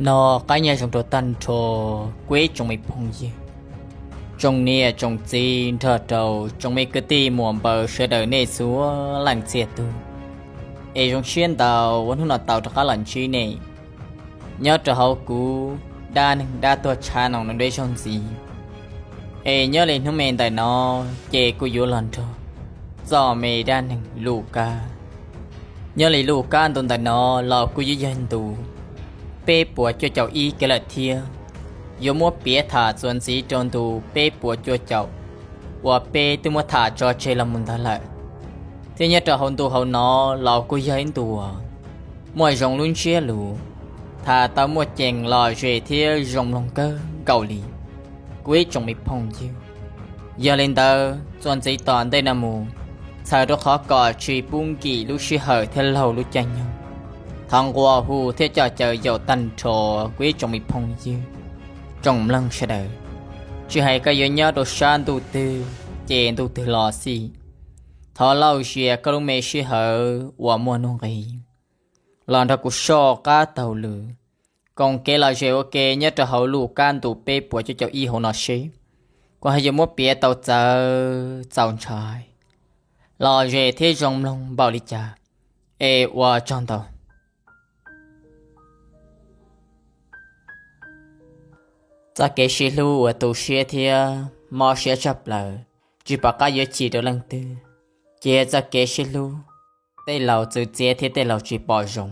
Nyob zoo rau tag nrho kuv ib tsoom me phooj ywg, tsoom niam tsoom txiv nrog rau tsoom me kwv tij muam npawg sawv daws nej txhua leej txhia tus. Es zoo siab ntau uas hnub no tau rov qab los ntsib nej nyob rau hauv kuv dab neeg dab tuag tshav no deb zaug ntxiv. Es nyob li hnub me ntawm no ces kuv yuav los nrog txoj me dab neeg Lus Kab. Nyob li Lus Kab ntu ntawm no los kuj yuav yog ntu peb puas cuaj caum ib kiag lawm thiab, yuav muab piav tham txuas ntxiv rau ntu peb puas cuaj caum uas peb twb muab tham tso tseg los mus ntag lawm. Thiab nyob rau hauv ntu hauv no los kuj yog ib ntu muaj zoo lub ntsiab lus, tham tau muaj ceem lom zem thiab zoo mloog kawg nkaus li kuv ib tsoom me phooj ywg. Yog li ntawd txuas ntxiv tom ntej no mus, txhawm rau qhov kom tsis pub nkim lub sij hawm thiab laug lub caij nyoog, thov nqua hu thiab coj caw yaum tag nrho kuv ib tsoom me phooj ywg, tsoom mloog sawv daws, tsis hais koj yuav nyob rau sab ntuj twg ces ntuj twg los xij, thov lauj zias koj lub me sij hawm uas muaj nuj nqis los nrog kuv soj qab taug lw, koom kev lom zem ua ke nyob rau hauv Lus Kab ntu peb puas cuaj caum ib hauv no seb kuv ho yuav muab piav tau txawv txaus ntshai, lom zem thiab zoo mloog npaum li cas. Es ua tsaug ntau. Txoj kev sib hlub uas tu siab thiab mob siab tshaj plaws, tsis pom qab yuav chim rau leej twg, ces yog txoj kev sib hlub tej laus txwv txiav thiab tej laus tsis pom zoo.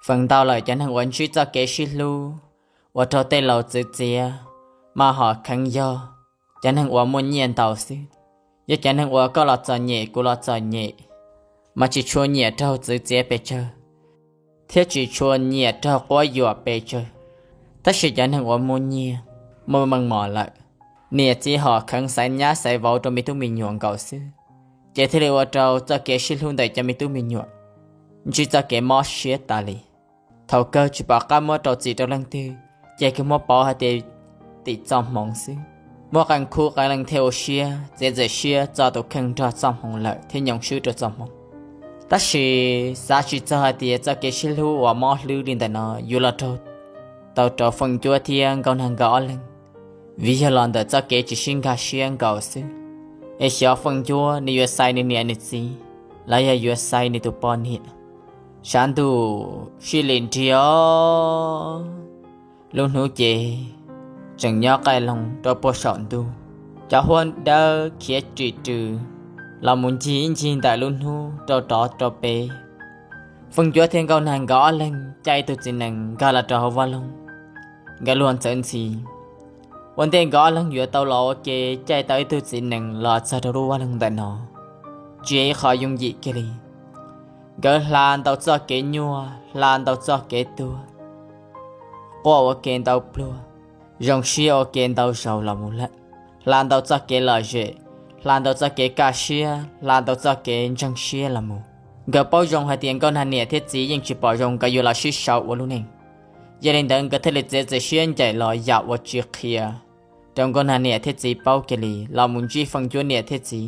Feem ntau lawm cov neeg uas ntsib txoj kev sib hlub uas raug tej laus txwv txiav mas hom kheev yog cov neeg uas muaj nyiaj ntau xwb. Yog cov neeg uas koj los txom nyem kuv los txom nyem, mas tsis tshua nyiam raug txwv txiav pes tsawg, thiab tsis tshua nyiam raug quab yuam pes tsawg. Tab sis cov neeg uas muaj nyiaj, muaj meej mom lawm, niam txiv hom kheev xaiv nyab xaiv vauv rau me tub me nyuam nkaus xwb, ces thiaj li ua rau txoj kev sib hlub ntawm cov me tub me nyuam ntsib txoj kev mob siab tas li. Thaum kawg tsis pom qab muab rau txim rau leej twg, ces kawg muab pauv hais tias tim txoj hmoov xwb. Muab qee khub qee leej thiaj ua siab txiav txim siab txo tus kheej nrog txoj hmoov lawm thiab nyoos swb rau txoj hmoov. Tab sis xav tsis txog hais tias txoj kev sib hlub uas mob hlwb li ntawm no yuav los raug tau rau Feej Ncuab thiab Nkauj Nag nkawd ob leeg, vim yog los ntawm txoj kev tsis sib nkag siab nkaus xwb. Es xyov Feej Ncuab nws yuav xaiv nws niam nws txiv los yog yuav xaiv nws tus poj niam. Sab ntuj sib lim nrig os, lub hnub ces tseem nyob qaij loo rau puag saum ntuj, cov huab dawb khiav rim rws los mus ncig ib ncig ntawm lub hnub rau rov rau pem. Feej Ncuab thiab Nkauj Nag nkawd ob leeg caij ib tug txiv nees nkag los rau hauv vaj loog, nkawd luag ntxawv ntxhi. Ua ntej nkawd ob leeg yuav tau los ua ke caij tau ib tug txiv nees los txog rau lub vaj loog ntawm no, tsis yog ib qho yooj yim kiag li. Nkawd hla ntau txoj kev nyuaj, hla ntau txoj kev tuag, quaj ua ke ntau pluag, zoo siab ua ke ntau zaus los mus lawm, hla ntau txoj kev lom zem, hla ntau txoj kev kaj siab, hla ntau txoj kev ntseeg siab los mus. Nkawd paub zoo hais tias Nkauj Nag niam thiab txiv yeej tsis pom zoo nkawd yuav los sib sau ua lub neej. Yog li ntawd nkawd thiaj li txiav txim siab ncaim los yam uas tsis qhia rau Nkauj Nag niam thiab txiv paub kiag li los mus ntsib Feej Ncuab niam thiab txiv,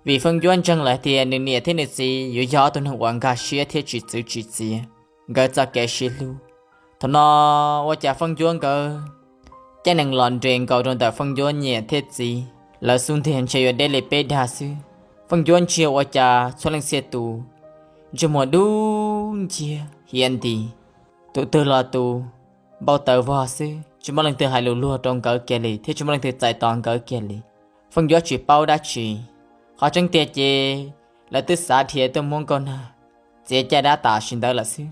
vim Feej Ncuab ntseeg lawm tias nws niam thiab nws txiv yuav yog ob tug neeg uas nkag siab thiab tsis txwv tsis txiav nkawd txoj kev sib hlub. Thaum no ua cas Feej Ncuab nkawd caij nees los nres nkaus rau ntawm Feej Ncuab niam thiab txiv, lawv xub ntiag ntshe yuav deb li peb dag xwb. Feej Ncuab ntsia ua cas txhua leej txhia tus ntsej muag dub nciab hiav nti, tus twg los tus npau taws vog xwb, tsis muaj leej twg hais lus luag rau nkawd kiag li thiab tsis muaj leej twg txais tos nkawd kiag li. Feej Ncuab tsis paub dab tsi, qhov tseeb tiag ces lawv twb xav dhia tuaj muab Nkauj Nag txiav caj dab tam sim ntawd lawm xwb.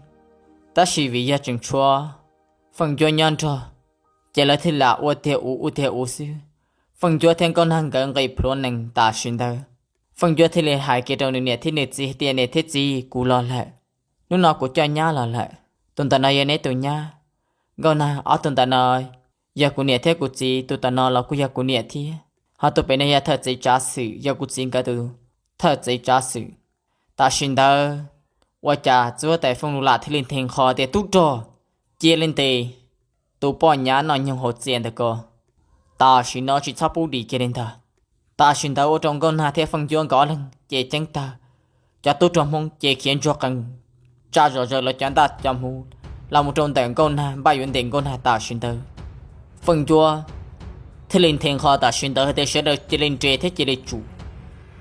Tab sis vim yog tseem tshuav Feej Ncuab nyob nrog, ces lawv thiaj lam ua tiag ua ua tiag ua xwb. Feej Ncuab thiab Nkauj Nag nkawd nqis plhuav nees tam sim ntawd, Feej Ncuab thiaj li hais kiag rau nws niam thiab nws txiv tias, niam thiab txiv, kuv los lawm, hnub no kuv coj nyab los lawm, tus ntawm no yog neb tus nyab. Nkauj Nag, ob tug ntawm no yog kuv niam thiab kuv txiv, tus ntawm no los kuj yog kuv niam thiab, ho tus pem no yog thawj txiv Tsav Xwm, yog kuv txiv nkawd tus thawj txiv Tsav Xwm. Tam sim ntawd ua cas txiv huab tais Feej Lus Lam thiaj li nthe nqho tias, tub rog, cia li ntes tus poj nyav noj nyoog hauv txias ntawm ko tam sim no, tsis txhob pub dim kiag li ntag. Tam sim ntawd ua rau Nkauj Nag thiab Feej Ncuab nkawd ob leeg ces ceeb tag, cov tub rog Hmoob ces khiav ntsuag qees tsa zom zaws lawv cov ntaj cov hmuv los mus rau ntawm Nkauj Nag, npaj yuav ntes Nkauj Nag tam sim ntawd. Feej Ncuab thiaj li nthe nqho tam sim ntawd hais tias sawv daws cia li nres thiab cia li tsum,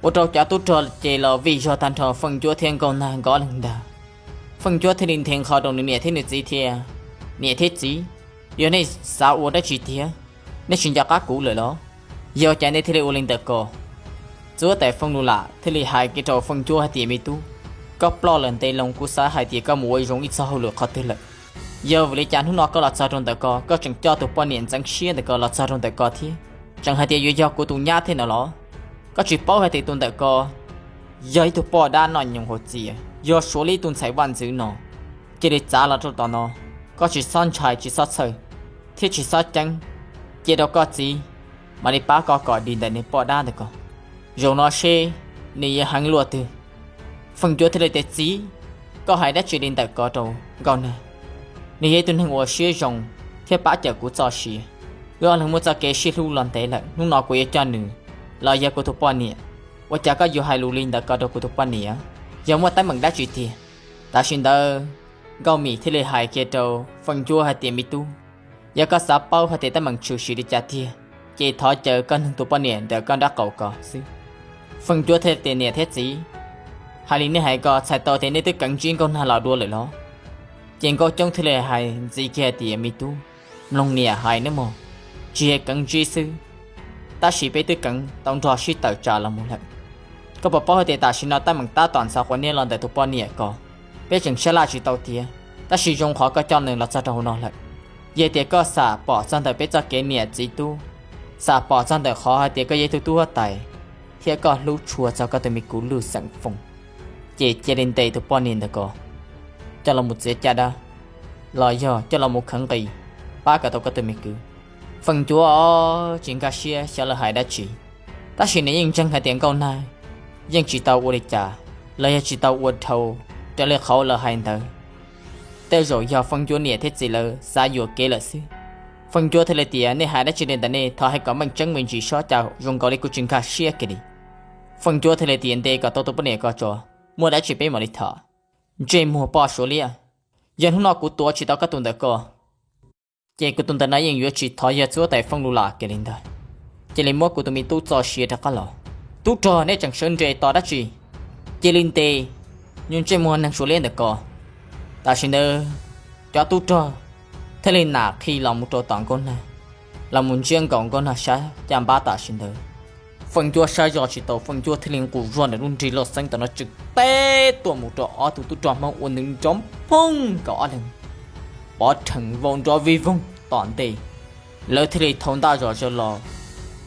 ua rau cov tub rog ces los vij zog tag nrho Feej Ncuab thiab Nkauj Nag nkawd ob leeg ntag. Feej Ncuab thiaj li nthe nqho rau nws niam thiab nws txiv tias, Niam thiab txiv, yog nej xav ua dab tsi tiag, nej tsis nco qab kuv lawm los? Yog cas nej thiaj li ua li ntawm ko? Txiv huab tais Feej Lus Lam thiaj li hais kiag rau Feej Ncuab hais tias, Me tub, koj ploj lawm ntev loo, kuv xav hais tias koj mus ua zoo ib txoj hauj lwm qhov twg lawm? Yog vim li cas hnub no koj los txog rau ntawm ko, koj tseem coj tus poj niam ntxeev siab ntawm ko los txog rau ntawm ko thiab? Tseem hais tias yuav yog kuv tus nyab thiab no los? Koj tsis paub hais tias tus ntawm ko yog ib tug poj dab noj nyoos hauv txias, yog suav li ib tug ntxhais vaj ntxwv no cia li txav los rau tom no. Koj tsis txhob ntshai, tsis txhob txhawj, thiab tsis txhob ceeb, cia rau koj txiv mam li pab koj kom dim ntawm niag poj dab ntawm ko. Zaum no seb nws yuav heev luaj twg. Feej Ncuab thiaj li tias, Txiv, koj hais dab tsi li ntawm ko rau Nkauj Nag? Nws yog ib tug neeg uas siab zoo thiab pab cawm kuv txoj sia. Wb ob leeg muaj txoj kev sib hlub los ntev lawm, hnub no kuv yuav coj nws los yog kuv tus poj niam. Ua cas koj yuav hais lus li ntawm ko rau kuv tus poj niam? Yog muaj teeb meem dab tsi tiag? Tam sim ntawd Nkauj Mim thiaj li hais kiag rau Feej Ncuab hais tias, Me tub, yog koj xav paub hais tias teeb meem tshwm sim li cas tiag, ces thov caw koj neeg tus poj niam ntawm koj nraub qaum ko xwb. Feej Ncuab thiaj tias, Niam thiab txiv, hais li nej hais ko txhais tau tias nej twb keev ntsib Nkauj Nag los dua lawm los? Ces Nkauj Coob thiaj li hais ntxiv kiag hais tias, Me tub, mloog niam hais nawb mog, tsis yog keev ntsib xwb, tab sis peb twb keev tau nrog sib tawm tsam los mus lawm. Koj puas paub hais tias tam sim no teeb meem tab tom ntxhov quav niab los ntawm tus poj niam ko, peb tseem sab laj tsis tau tiav, tab sis zoo qhov koj coj nws los txog rau hauv no lawm. Yog tias koj xam pom txog ntawm peb txoj kev niam txiv tub, xam pom txog ntawm qhov hais tias koj yog ib tug tub huab tais thiab koj hlub tshua txog koj tus me kwv Lwj Xeem Foom, ces cia li ntes tus poj niam ntawm ko coj los mus txiav caj dab, los yog coj los mus khav nqis, pab kom tau koj tus me kwv. Feej Ncuab tsis nkag siab xyov lawv hais dab tsi, tab sis nws yeej ntseeg hais tias Nkauj Nag yeej tsis tau ua li cas, los yog tsis tau ua dhau raws li qhov lawv hais ntawd. Tej zaum yog Feej Ncuab niam thiab txiv lawv xav yuam kev lawm xwb. Feej Ncuab thiaj li tias, Nej hais dab tsi li ntawd ne? Thov hais kom meej tseeb me ntsis sob, cas zoo nkaus li kuv tsis nkag siab kiag li. Feej Ncuab thiaj li tias, Ntes kom tau tus poj niam ko tso, muaj dab tsi peb mam li tham. Ntsej muag poj suav liab, yog hnub no kuv tuav tsis tau koj tus ntawm ko, ces kuv tus ntawm no yeej yuav tsis thov yog txiv huab tais Feej Lus Lam kiag li ntag. Cia li muab kuv tus me tub txoj sia rov qab los. Tub rog, nej tseem sawv nres tos dab tsi? Cia li ntes nyuag ntsej muag neeg suav liab ntawm ko. Tam sim ntawd cov tub rog thiaj li nam qhi los mus rau tom Nkauj Nag, los mus ntsiab nkaus Nkauj Nag sab caj npab tam sim ntawd. Feej Ncuab saib zoj tsis tau, Feej Ncuab thiaj li nqus zog ntawm lub nrig loj xeeb tom no tswm teb tuaj mus rau ob tug tub rog Hmoob uas nws nrov nphooj nkaus ob leeg, pov rhees vau nrov vij voog tom ntej. Lawv thiaj li thau ntaj zom zaws los,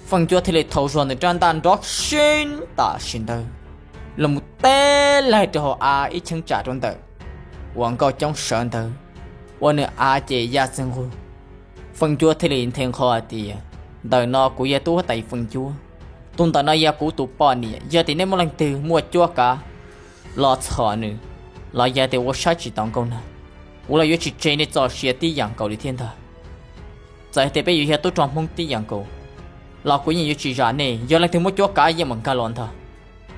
Feej Ncuab thiaj li thau zog ntawm rab ntaj nrov seeb tam sim ntawd los mus teb laig rau hauv av ib cheeb tsam rau ntawm uas Nkauj Coob sawv ntawd, ua nws av ces ya txwg nqug. Feej Ncuab thiaj li nthe nqho hais tias, Ntawm no kuv yog tub huab tais Feej Ncuab, tus ntawm no yog kuv tus poj niam. Yog tias nej muaj leej twg muaj cuab kav los txhom nws, los yog tias ua saib tsis taus Nkauj Nag, kuv los yuav tsis tseg nej txoj sia tib yam nkaus li thiab ntag. Txawm tias peb yuav yog tub rog Hmoob tib yam nkaus los kuv yeej yuav tsis zam nej. Yog leej twg muaj cuab kav yeej mam nkag los ntag.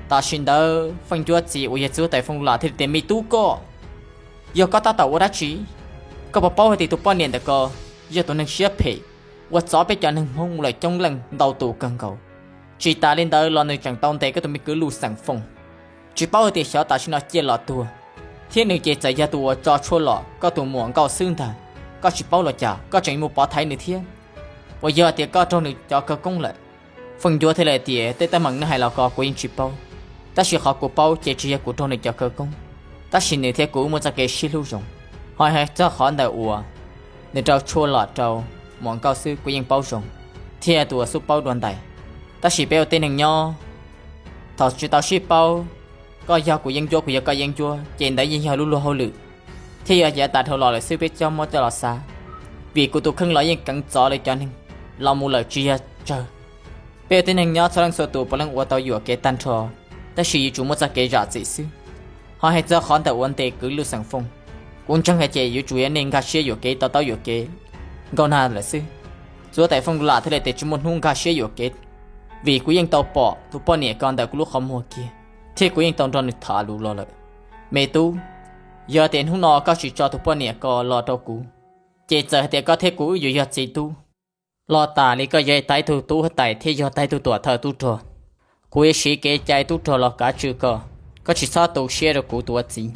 Tam sim ntawd Feej Ncuab txiv uas yog txiv huab tais Feej Lus Lam thiaj li tias, Me tub koj, yog koj tab tom ua dab tsi? Koj puas paub hais tias tus poj niam ntawm ko yog tus neeg siab phem uas txov peb cov neeg Hmoob mus lawm coob leej ntau tus kawg nkaus? Tsis tas li ntawd los nws tseem tau ntes koj tus me kwv Lwj Xeem Foom, tsis paub hais tias xyov tam sim no ciaj los tuag, thiab nws ces txawm yog tus uas tso tshuaj lom koj tus muam nkauj xwb ntag. Koj tsis paub los cas, koj tseem mus pov thaiv nws thiab? Uas yog tias koj raug nws cov khawv koob lawm? Feej Ncuab thiaj li tias, Tej teeb meem nej hais los ko kuv yeej tsis paub, tab sis qhov kuv paub ces tsis yog kuv raug nws cov khawv koob, tab sis nws thiab kuv wb muaj txoj kev sib hlub zoo. Ho hais txog qhov ntawm uas nws rau tshuaj lom rau muam nkauj xwb kuv yeej paub zoo, thiab tus uas xub paub dua ntais. Tab sis peb ua tib neeg nyob, thaum tsis tau sib paub, koj yog kuv yeeb ncuab, kuv yog koj yeeb ncuab, ces ntawd yeej yog lub luag hauj lwm, thiab yog yav tas dhau los lawm xwb peb coj muab coj los xav. Vim kuv tus kheej los yeej keev txov lawv cov neeg los mus lawm tsis yog tsawg. Peb ua tib neeg nyob txhua leej txhua tus puav leej ua tau yuam kev tag nrho, tab sis yuav tsum muaj txoj kev zam txim xwb. Ho hais txog qhov ntawm uas ntes kwv Lwj Xeem Foom, kuv ntseeg hais ces yuav tsum yog nej nkag siab yuam kev to taub yuam kev Nkauj Nag lawm xwb. Txiv huab tais Feej Lus Lam thiaj li tias, Tsis muaj hnub nkag siab yuam kev, vim kuv yeej tau pom tus poj niam ko ntawm kuv lub qhov muag kiag, thiab kuv yeej tau nrog nws tham lus los lawm. Me tub, Yog tias hnub no koj tsis tso tus poj niam ko los rau kuv, ces txawm hais tias koj thiab kuv wb yuav yog txiv tub los tas li, koj yog tau ib tug tub huab tais thiab yog tau ib tug tuam thawj tub rog. Kuv yuav siv kev cai tub rog los kav tswj koj, koj tsis txhob tu siab rau kuv tus ua txiv.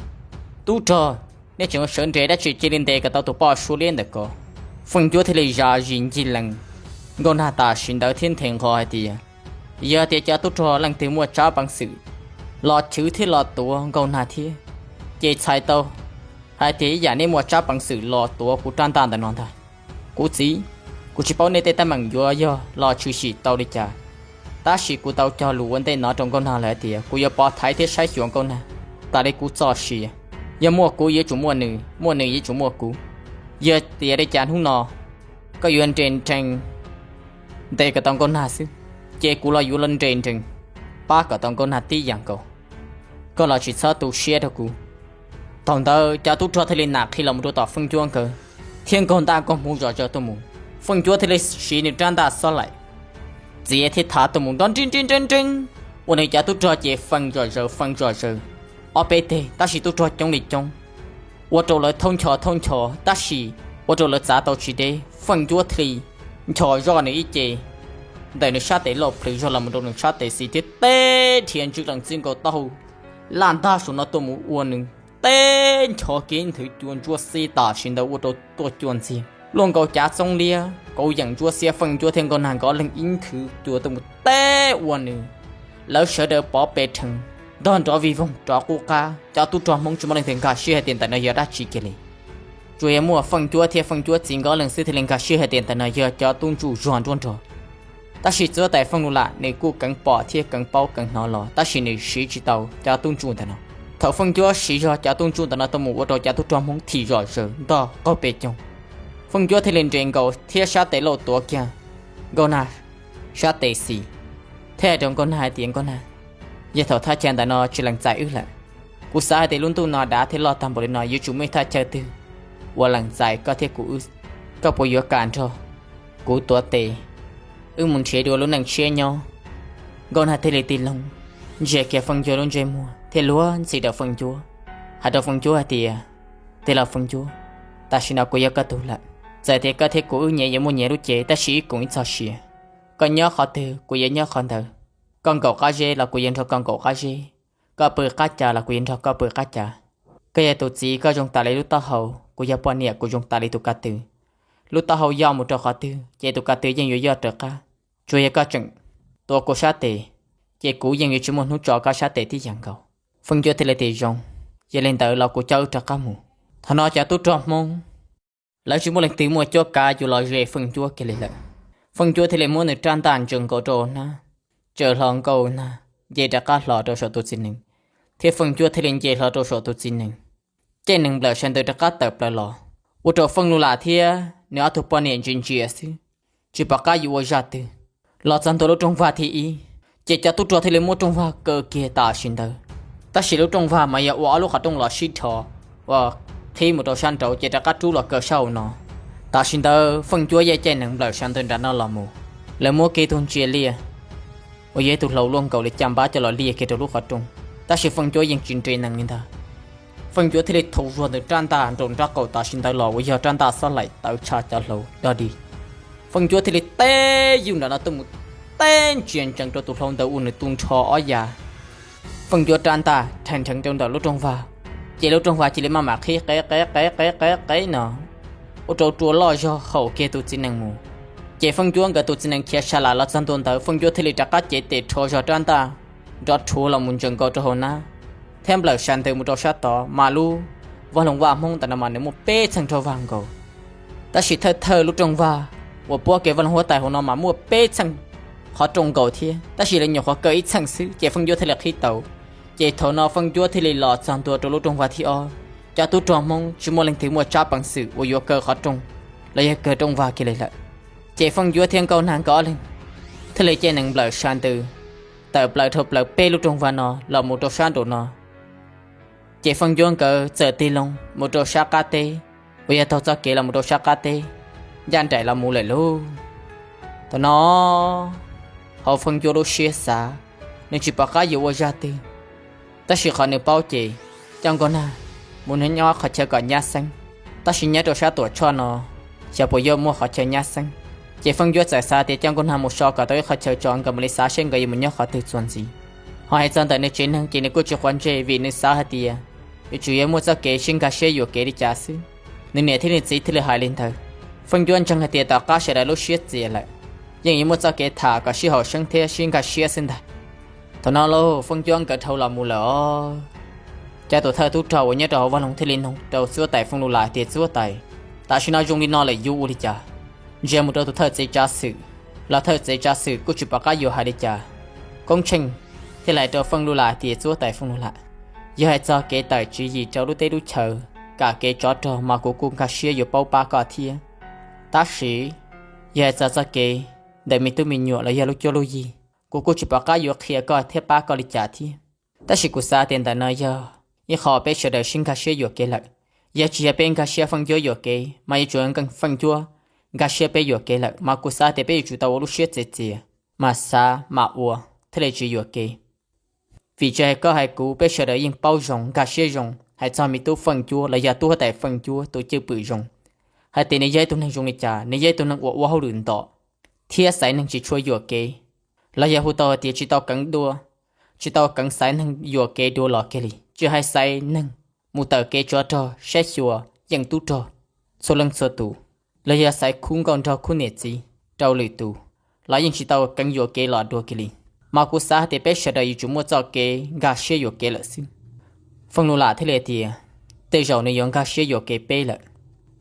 Tub rog, nej tseem ua sawv nres dab tsi, cia li ntes kom tau tus poj suab liab ntawm ko. Feej Ncuab thiaj li zam zis ncig lees Nkauj Nag tam sim ntawd thiab nthe nqho hais tias, yog tias cov tub rog leej twg muaj tsab peev xwm los chwv thiab los tuav Nkauj Nag thiab, ces txhais tau hais tias ib yam nej muaj tsab peev xwm los tuav kuv rab ntaj ntawm no ntag. Kuv txiv, kuv tsis paub nej tej teeb meem yuav yog los tshwm sim tau li cas, tab sis kuv tau cog lus ua ntej no rau Nkauj Nag lawm hais tias kuv yuav pov thaiv thiab saib xyuas Nkauj Nag tas li kuv txoj sia. Yog muaj kuv yuav tsum muaj nws, muaj nws yuav tsum muaj kuv. Yog tias li cas hnub no koj yuav nres nrees ntes kom tau Nkauj Nag xwb, ces kuv los yuav los nres nrees pab kom tau Nkauj Nag tib yam nkaus. Koj los tsis txhob tu siab rau kuv. Thaum ntawd cov tub rog thiaj li nam qhi los mus rau tom Feej Ncuab nkawd thiab nkaug ntaj nkaug hmuv zom zaws tuaj mus. Feej Ncuab thiaj li siv nws rab ntaj xob laim txiav thiab thav tuaj mus nrov nreeb nreeb nreeb nreeb, ua nws cov tub rog ces fee zom zaws fee zom zaws ob peb teg, tab sis tub rog coob li coob, ua rau lawv thaub ncho thaub ncho, tab sis ua rau lawv txav tau tsis deb. Feej Ncuab thiaj li ncho zoj nws ib ce ntawm nws sab tes lauj plhws zog los mus rau nws sab tes xis thiab teb dhia ntswj lees txij nkaus taub hau laj ntag saum no tuaj mus ua nws teb ncho kiag ib nthwv cua ntsuab xiab tam sim ntawd ua rau tuaj cua ntxiag luaj nkaus cav txoob liab kauv yeem ntsuab xiab. Feej Ncuab thiab Nkauj Nag nkawd ob leeg ib nthwv cua tuaj mus teb ua nws lawv sawv daws pov pes rhees ntog nrov vij voog rov qub qab. Cov tub rog Hmoob tsis muaj leej twg nkag siab hais tias ntawm no yog dab tsi kiag li. Tsuas yog muaj Feej Ncuab thiab Feej Ncuab txiv nkawd ob leeg xwb thiaj li nkag siab hais tias ntawm no yog cov tub ntsuj zog nruab nrog. Tab sis txiv huab tais Feej Lus Lam nws kuj keev pom thiab keev paub keev hnov los tab sis nws siv tsis tau cov tub ntsuj ntawm no. Thaum Feej Ncuab siv zog cov tub ntsuj ntawm no tuaj mus ua rau cov tub rog Hmoob thim zom zaws ntog qaug pes coog. Feej Ncuab thiaj li nres nkaus thiab sab tes lauj tuav kiag Nkauj Nag sab tes xis thiab hais rau Nkauj Nag hais tias, Nkauj Nag, yog thaum thaj chaw ntawm no tsis lees txais wb lawm, kuv xav hais tias lub ntuj no dav thiab loj tag npaum li no yuav tsum muaj ib thaj chaw twg uas lees txais koj thiab kuv wb. Koj puas yuav kam nrog kuv tuav tes wb mus nrhiav dua lub neej tshiab nyob? Nkauj Nag thiaj li tig loo ntsia kiag Feej Ncuab lub ntsej muag thiab luag ntxhi rau Feej Ncuab, hais rau Feej Ncuab hais tias, Tij laug Feej Ncuab, tam sim no kuv yog koj tug lawm. Txawm tias koj thiab kuv wb nyias yuav muaj nyias lub cev tab sis ib koom ib txoj sia. Koj nyob qhov twg kuv yuav nyob qhov ntawd. Koj nkaum qab zeb los kuv yuav nrog koj nkaum qab zeb, koj pw qab cas los kuv yuav nrog koj pw qab cas. Koj yog tus txiv koj zoo tas li lub taub hau, kuv yog poj niam kuv zoo tas li tus ko tw. Lub taub hau yoj mus rau qhov twg ces tus ko tw yeej yuav yoj raws qab. Tsuas yog koj tseem tuav kuv sab tes, ces kuv yeej yuav tsis muaj hnub tso koj sab tes tib yam nkaus. Feej Ncuab thiaj li tias, Zoo, yog li ntawd los kuv coj wb rov qab mus. Thaum no cov tub rog Hmoob lawv tsis muaj leej twg muaj cuab kav yuav los ze Feej Ncuab kiag li lawm. Feej Ncuab thiaj li muab nws rab ntaj ntsaws nkaus rau hauv hnab, tsaws hlo Nkauj Nag nce rov qab hlo rau saum tus txiv nees, thiab Feej Ncuab thiaj li nce hlo rau saum tus txiv nees. Caij nees nplawm sawv ntws rov qab tawm plaws los, ua rau Feej Lus Lam thiab nws ob tug poj niam ntsia ntsia xwb, tsis pom qab yuav ua zaj twg. Los txog ntua lub rooj vag thib ib, ces cov tub rog thiaj li muab rooj vag kaw kiag tam sim ntawd. Tab sis lub rooj vag mas yog ua ob lub qhov rooj los sib dhos uas qhib mus rau sab nraud ces rov qab rub los kaw sab hauv no. Tam sim ntawd Feej Ncuab yeej caij nees nplawm sawv ntws nram no los mus, lawv muab kiag tus ntsia liaj uas yog ib tug hlau luaj nkaus li caj npab coj los liaj kiag rau lub qhov rooj, tab sis Feej Ncuab yeej tsis nres nees li ntag. Feej Ncuab thiaj li thau zog ntawm rab ntaj nraum nraub qaum tam sim ntawd los uas yog rab ntaj xob laim tawv tshaj cov hlau dog dig. Feej Ncuab thiaj li teb yug nram no tuaj mus, teb ntsia ntsees rau tus hlau ntawd ua nws tu nrho ob yav. Feej Ncuab rab ntaj rhais nrheev rau ntawm lub rooj vag, ces lub rooj vag cia li maj mam qhib qe qe qe qe qe qe no, ua rau rua loj zog haum kiag tus txiv nees mus. Ces Feej Ncuab nkawd tus txiv nees khiav sa lam los txog ntua ntawd, Feej Ncuab thiaj li rov qab cev tes rho zog rab ntaj nrov rhuav los mus ntsaws nkaus rau hauv hnab, thiab nplawm sawv ntws mus rau sab tod. Mas lub vaj loog vaj Hmoob ntawm no mas nws muaj peb txheej rau vag nkaus, tab sis thawj thawj lub rooj vag uas puab kev vaj loog huab tais hauv no mas muaj peb txheej qhov rooj nkaus thiab, tab sis lawv nyuam qhuav kaw ib txheej xwb ces Feej Ncuab thiaj li qhib tau. Ces thaum no Feej Ncuab thiaj li los txog ntua rau lub rooj vag thib ob. Cov tub rog Hmoob tsis muaj leej twg muaj tsab peev xwm uas yuav kaw qhov rooj los yog kaw rooj vag kiag li lawm. Ces Feej Ncuab thiab Nkauj Nag nkawd ob leeg thiaj li caij nees nplawm sawv ntws tawm plaws dhau plaws peb lub rooj vag no los mus rau sab nraum no. Ces Feej Ncuab nkawd txawm tig loo mus rau sab qab teb, uas yog taug txoj kev los mus rau sab qab teb ncaj nraim los mus lawm lauj. Thaum no hauv Feej Ncuab lub siab xav, nws tsis pom qab yuav ua zaj twg, tab sis qhov nws paub ces coj Nkauj Nag mus nyob qhov chaw kom nyab xeeb. Tab sis nyob rau sab Tuam Tshoj no, xyov puas yuav muaj qhov chaw nyab xeeb. Ces Feej Ncuab txawm xav tias coj Nkauj Nag mus so kom tau ib qhov chaw tso nkawd mam li xav seb nkawd yuav mus nyob qhov twg txuas ntxiv. Ho hais txog ntawm nws tsev neeg ces nws kuj tsis quav ntsej vim nws xav hais tias yuav tsum yuav muaj txoj kev sib nkag siab yuam kev li cas xwb. Nws niam thiab nws txiv thiaj li hais li ntawd. Feej Ncuab ntseeg hais tias tom qab sawv daws lub siab txias lawm, yeej yuav muaj txoj kev tham kom sib haum xeeb thiab sib nkag siab xwb ntag. Thaum no lauj, Feej Ncuab nkawd dhau los mus lawm os. Cov tus thawj tub rog uas nyob rau hauv vaj loog thiaj li nug rau txiv huab tais Feej Lus Lam tias, txiv huab tais, tam sim no zoo li no lawm yuav ua li cas? Ntsia mus rau tus thawj txiv tsav xwm los thawj txiv tsav xwm kuj tsis pom qab yuav hais li cas. Koob Tsheej thiaj li hais rau Feej Lus Lam tias, txiv huab tais Feej Lus Lam, yog hais txog kev tawm tswv yim rau lub teb lub chaw, kam kev tsov rog mas kuv kuj nkag siab yuav paub pab koj thiab. Tab sis yog hais txog txoj kev ntawm me tub me nyuam los yog lub cuab lub yig, kuv kuj tsis pom qab yuav qhia koj thiab pab koj li cas thiab. Tab sis kuv xav tias ntawm no yog ib qho peb sawv daws sib nkag siab yuam kev lawm. Yog tsis yog peb nkag siab Feej Ncuab yuam kev mas yuav tsum Feej Ncuab nkag siab peb yuam kev lawm, mas kuv xav tias peb yuav tsum tau ua lub siab txias txias, mas xav mam ua thiaj li tsis yuam kev. Vim tsis hais koj hais kuv, peb sawv daws yeej paub zoo nkag siab zoo hais txog me tub Feej Ncuab los yog tub huab tais Feej Ncuab tus cwj pwm zoo, hais tias nws yog ib tug neeg zoo li cas, nws yog ib tug neeg uas ua hauj lwm ntom thiab xaiv neeg tsis tshua yuam kev, los yog hu tau hais tias tsis tau keev dua, tsis tau keev xaiv neeg yuam kev dua los kiag li, tsis hais xaiv neeg mus tawm kev tsov rog, saib xyuas yeej tub rog txhua leej txhua tus, los yog xaiv khub nkauj nraug khub niam txiv rau lwm tus, los yeej tsis tau keev yuam kev los dua kiag li. Mas kuv xav hais tias peb sawv daws yuav tsum muaj txoj kev nkag siab yuam kev lawm xwb. Feej Lus Lam thiaj li tias, tej zaum nws yuav nkag siab yuam kev peb lawm,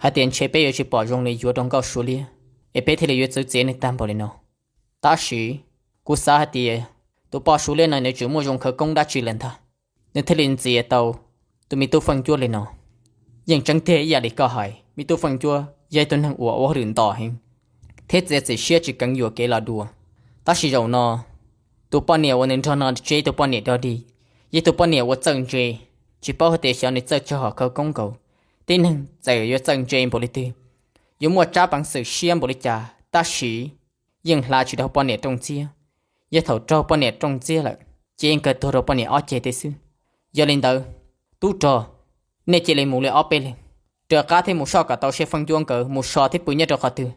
hais tias ntshe peb yuav tsis pom zoo li yuav rau Nkauj Suav Liab, es peb thiaj li yuav txwv txiav nws tag npaum li no. Tab sis kuv xav hais tias tus poj Suav Liab no nws tseem muaj zoo khawv koob dab tsi lawm ntag, nws thiaj li ntxias tau tus me tub Feej Ncuab li no. Yeej tseeb tiag ib yam li koj hais, me tub Feej Ncuab yog ib tug neeg uas ua hauj lwm ntom heev thiab txiav txim siab tsis keev yuam kev los dua. Tab sis zaum no tus poj niam uas nws nrog no tsis yog ib tug poj niam dog dig, yog ib tug poj niam uas txawj ntse, tsis paub hais tias xyov nws txawj tsaug hom khawv koob nkaus. Tib neeg txawm yuav txawj ntse npaum li twg, yuav muaj tsab peev xwm siab npaum li cas, tab sis yeej hla tsis raug poj niam rooj txiab. Yog thaum raug poj niam rooj txiab lawm, ces yeej kawg tuag rau poj niam ob ceg tib xwb. Yog li ntawd, tub rog, nej cia li mus li ob peb leeg, raws qab thiab mus soj kom tau seb Feej Ncuab nkawd mus so thiab pw nyob rau qhov twg,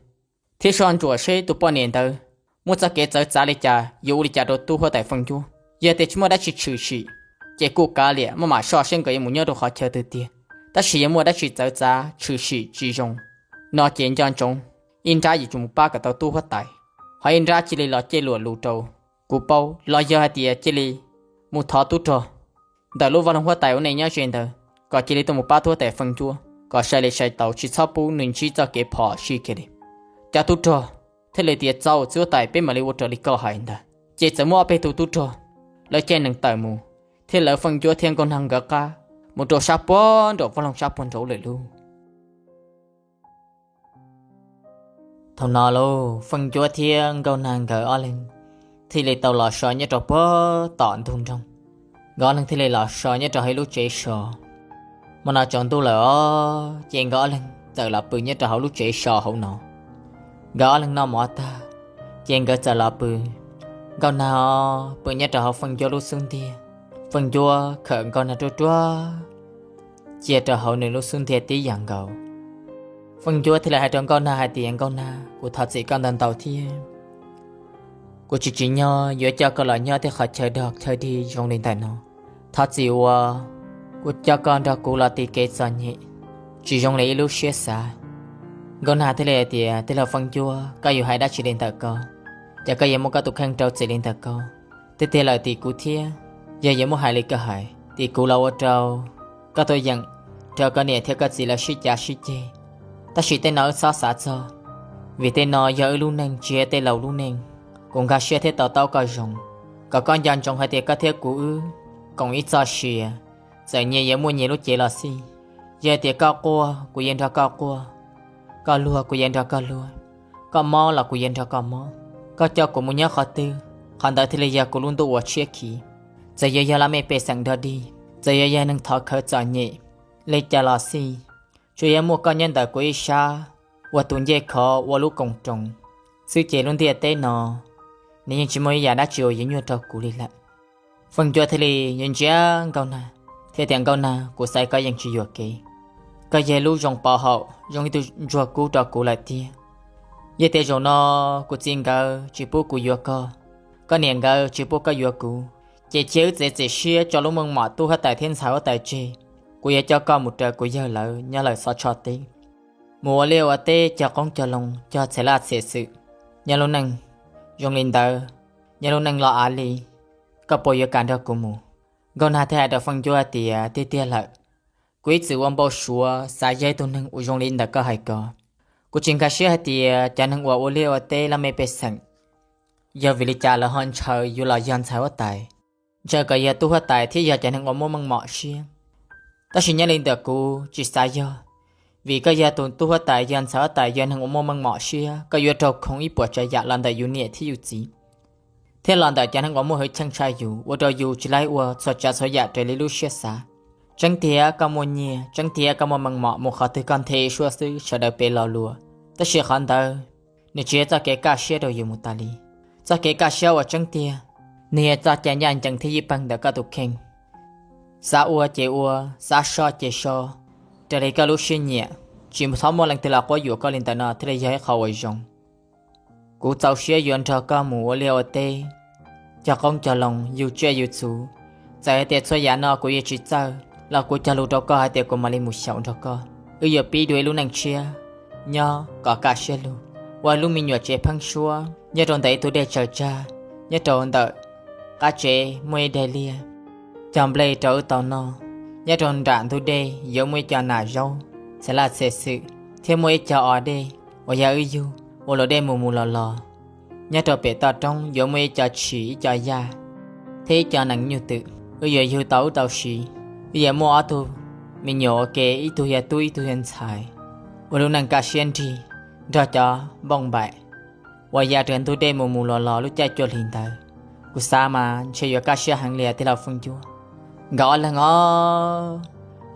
thiab soj ntsuam seb tus poj niam ntawd muaj txoj kev txawv txav li cas, yuav ua li cas rau tub huab tais Feej Ncuab. Yog tias tsis muaj dab tsi tshwm sim, ces kuj kav liam maj mam soj seb nkawd yuav mus nyob rau qhov chaw twg tiag. Tab sis yog muaj dab tsi txawv txav tshwm sim tsis zoo no ces nco ntsoov ib nrab yuav tsum mus pab kom tau tub huab tais, ho ib nrab cia li los cej luam lus rau kuv paub, los yog hais tias cia li mus thov tub rog ntawm lub vaj loog huab tais uas nej nyob ze ntawd kom cia li tuaj mus pab tub huab tais Feej Ncuab kom sai li sai tau, tsis txhob pub nws ntsib txoj kev phom sij kiag li. Cov tub rog thiaj li tias, txaus txiv huab tais, peb mam li ua raws li koj hais ntag. Ces txawm muaj ob peb tug tub rog lawv caij nees tawm mus, thiab lawv Feej Ncuab thiab Nkauj Nag nkawd qab mus rau sab puag nraum vaj loog sab puag nraud lawm lauj. Thaum no lauj, Feej Ncuab thiab Nkauj Nag nkawd ob leeg thiaj li tau los so nyob rau puag tom ntug nroog. Nkawd ob leeg thiaj li los so nyob rau hauv ib lub tsev so. Hmo no tsaus ntuj lawm os, ces nkawd ob leeg txawm los pw nyob rau hauv lub tsev so hauv no. Nkawd ob leeg noj mov tag, ces nkawd txawm los pw. Nkauj Nag pw nyob rau hauv Feej Ncuab lub xub ntiag, Feej Ncuab khawm Nkauj Nag ruaj ruaj cia rau hauv nws lub xub ntiag tib yam nkaus. Feej Ncuab thiaj li hais rau Nkauj Nag hais tias, Nkauj Nag, kuv thov txim koj ntau ntau thiab. Kuv tsis tsim nyog yuav coj koj los nyob tej qhov chaw dog chaw dig zoo li ntawm no. Thov txim uas kuv coj koj nrog kuv los ti kev txom nyem, tsis zoo li ib lub siab xav. Nkauj Nag thiaj li hais tias, tij laug Feej Ncuab, koj yuav hais dab tsi li ntawm ko? Ces koj yuav muab koj tus kheej rau txim li ntawm ko? Tiag tiag lawm tim kuv thiab, yog yuav muab hais li koj hais, tim kuv los ua rau koj tuaj yeem rau koj niam thiab koj txiv lawv sib cav sib ceg. Tab sis tej no wb txhob xav txog, vim tej no yog wb lub neej tsis yog tej laus lub neej. Kuv nkag siab thiab to taub koj zoo, kom koj nco ntsoov hais tias koj thiab kuv wb koom ib txoj sia, txawm nyias yuav muaj nyias lub cev los xij. Yog tias koj quaj, kuv yuav nrog koj quaj; koj luag, kuv yuav nrog koj luag; koj mob los kuv yuav nrog koj mob. Koj coj kuv mus nyob qhov twg, qhov ntawd thiaj li yog kuv lub ntuj uas tshiab khiv. Txawm yuav yog laj mej pej xeem dog dig, txawm yuav yog neeg thov khawv txom nyem li cas los xij, tsuas yog muaj koj nyob ntawm kuv ib sab ua tus ncej khov ua lub koom roos xwb ces lub ntiaj teb no nws yeej tsis muaj ib yam dab tsi uas yuav nyuaj rau kuv li lawm. Feej Ncuab thiaj li yuav ntsia Nkauj Nag Yog tias Nkauj Nag, kuv xaiv koj yeej tsis yuam kev. Koj yog lub zoo pov haum, zoo ib tug ntsuag kub rau kuv lawm tiag. Yog tias zaum no kuv txiv nkawd tsis pub kuv yuav koj, koj niam nkawd tsis pub koj yuav kuv, ces cia wb txiav txim siab tso lub meej mom tub huab tais thiab ntxhais huab tais tseg. Kuv yuav coj koj mus raws kuv yawg lawv nyob lawm Xov Tsho teb, mus ua liaj ua teb cog qoob cog loo cog txhia laj txhia xwm, nyob lub neej zoo li ntawd, nyob lub neej los av li. Koj puas yuav kam nrog kuv mus? Nkauj Nag thiaj hais rau Feej Ncuab tias, Tiag tiag lawm, kuv ib txwm ua npau suav xav yog ib tug neeg uas zoo li ntawm koj hais ko. Kuv tsis nkag siab hais tias cov neeg uas ua liaj ua teb laj mej pej xeem yog vim li cas lawv ho ntshaw yus los yog ntxhais huab tais, ntshaw kom yog tub huab tais thiab yog cov neeg uas muaj meej mom siab. Tab sis nyob li ntawm kuv tsis xav yog, vim koj yog tus tub huab tais, yog ntxhais huab tais, yog neeg uas muaj meej mom siab, koj yuav raug khoom ib puas tsav yam los ntawm yus niam thiab yus txiv, thiab los ntawm cov neeg uas muaj hwj chim tshaj yus, ua rau yus tsis laib ua txhua tsav txhua yam raws li lub siab xav. Tseeb tiag koj muaj nyiaj, tseeb tiag koj muaj meej mom, mus qhov twg koj nthe suab xwb sawv daws pe lo lua. Tab sis qhov ntawd nws tsis yog txoj kev kaj siab rau yus mus tas li. Txoj kev kaj siab uas tseeb tiag, nws yog txoj cai ncaj ncees thiab yij peeg ntawm koj tus kheej. Xav ua ces ua, xav so ces so, raws li koj lub siab nyiam, tsis txhob muaj leej twg los quab yuam koj li ntawm no thiaj li yog ib qho uas zoo. Kuv txaus siab yuav nrog koj mus ua liaj ua teb, cog qoob cog loo, yug tsiaj yug txhu. Txawm hais tias txhua yam no kuv yuav tsis txawj los kuv cog lus rau koj hais tias kuv mam li mus xyaum nrog koj. Wb yuav pib dua ib lub neej tshiab, nyob kom kaj siab lug, ua lub me nyuam tsev pheeb suab nyob rau ntawm ib tug dej tsaws tsag, nyob rau ntawm qab tsev muaj ib daim liaj, cog nplej rau wb tau noj. Nyob rau nram ntug dej yuav muaj ib co nas zaub, txhia laj txhia xwm, thiab muaj ib co os dej uas yog wb yug ua luam dej mus mus los los. Nyob rau pem toj roob yuav muaj ib co tshis, ib co yaj, thiab ib co nees nyuj twm. Wb yuav yug tau wb tau siv, wb yuav muaj ob tug me nyuam ua ke, ib tug yog tub ib tug yog ntxhais, ua lub neej kaj siab nrig nrog cov npauj npaim uas ya raws ntug dej mus mus los los lub caij cuaj hlis ntawd. Kuv xav mas ntshe yuav kaj siab heev li tiag lauj Feej Ncuab. Nkawd ob leeg os,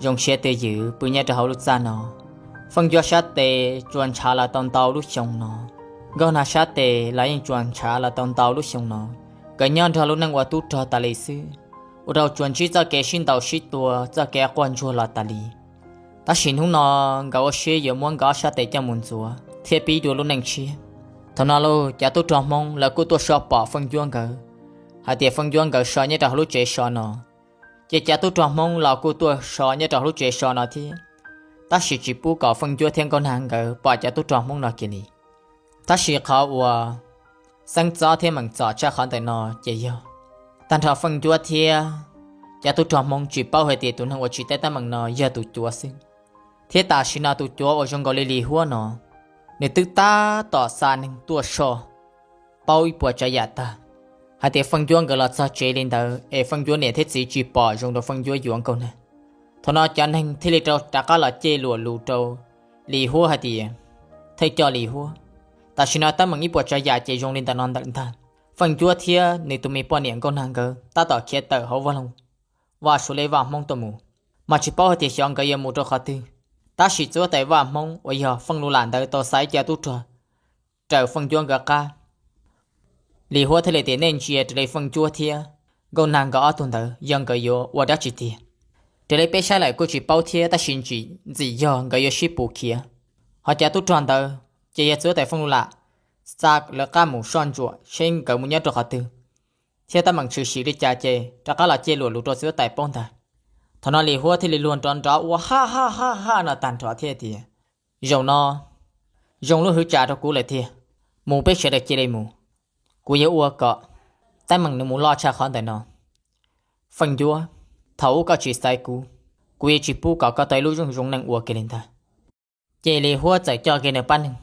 zoo siab twj ywm pw nyob rau hauv lub txaj no. Feej Ncuab sab tes tsuas ntshav los tau ntau lub xyoo no, Nkauj Nag sab tes los yeej tsuas ntshav los tau ntau lub xyoo no. Nkawd nyob nrog lub neej ua tub rog tas li xwb, ua rau tsuas ntsib txoj kev sib ntaus sib tua, txoj kev quaj ntsuag los tas li. Tab sis hnub no nkawd ua siab yuav muab nkawd ob sab tes coj mus ntxuav thiab pib dua lub neej tshiab. Thaum no los cov tub rog Hmoob lawv kuj tuaj so pom Feej Ncuab nkawd, hais tias Feej Ncuab nkawd so nyob rau hauv lub tsev so no. Ces cov tub rog Hmoob los kuj tuaj so nyob rau hauv lub tsev so no thiab, tab sis tsis pub kom Feej Ncuab thiab Nkauj Nag nkawd pom cov tub rog Hmoob no kiag li. Tab sis qhov uas xeeb txob thiab meem txom tshaj qhov ntawm no ces yog tag nrho Feej Ncuab thiab cov tub rog Hmoob tsis paub hais tias tus neeg uas tsis teb teeb meem no yog tus cuav xwb. Thiab tam sim no tus cuav uas zoo nkaus li Lis Huab no, nws twb tab tom xa neeg tuaj so, paub ib puas tsav yam tag, hais tias Feej Ncuab nkawd los txog tsev li ntawd es Feej Ncuab niam thiab txiv tsis pom zoo rau Feej Ncuab yuav Nkauj Nag. Thaum no cov neeg thiaj li rov qab los ceg luam lus rau Lis Huab hais tias, thawj coj Lis Huab, tam sim no teeb meem ib puas tsav yam ces zoo li ntawm no ntawm ntag. Feej Ncuab thiab nws tus me poj niam Nkauj Nag nkawd tab tom khiav tawm hauv vaj loog, vaj Suav Lej, vaj Hmoob tuaj mus, mas tsis paub hais tias xyov nkawd yuav mus rau qhov twg. Tab sis txiv huab tais vaj Hmoob uas yog Feej Lus Lam ntawd tau xa ib co tub rog raws Feej Ncuab nkawd qab. Lis Huab thiaj li tias, nej ntsia raws li Feej Ncuab thiab Nkauj Nag nkawd ob tug ntawd yog nkawd yuav ua dab tsi tiag? Raws li peb saib lawm kuj tsis paub thiab, tab sis ntsim ntxim yog nkawd yuav sib pus khiav. Ho cov tub rog ntawd ces yog txiv huab tais Feej Lus Lam xa lawv qab mus soj ntsuam seb nkawd mus nyob rau qhov twg, thiab teeb meem tshwm sim li cas ces rov qab los ceg luam lus rau txiv huab tais paub ntag. Thaum no Lis Huab thiaj li luag nrov nrov ua ha ha ha ha no tag nrho thiab tias, zaum no zoo lub hwv tsam rau kuv lawm tiag, mus peb sawv daws cia li mus. Kuv yuav ua kom teeb meem nws mus loj tshaj qhov ntawm no. Feej Ncuab, thaum ub koj tsis xaiv kuv, kuv yuav tsis pub kom koj tau ib lub zoo zoo neej ua kiag li ntag. Ces Lis Huab txawm coj kiag nws pab neeg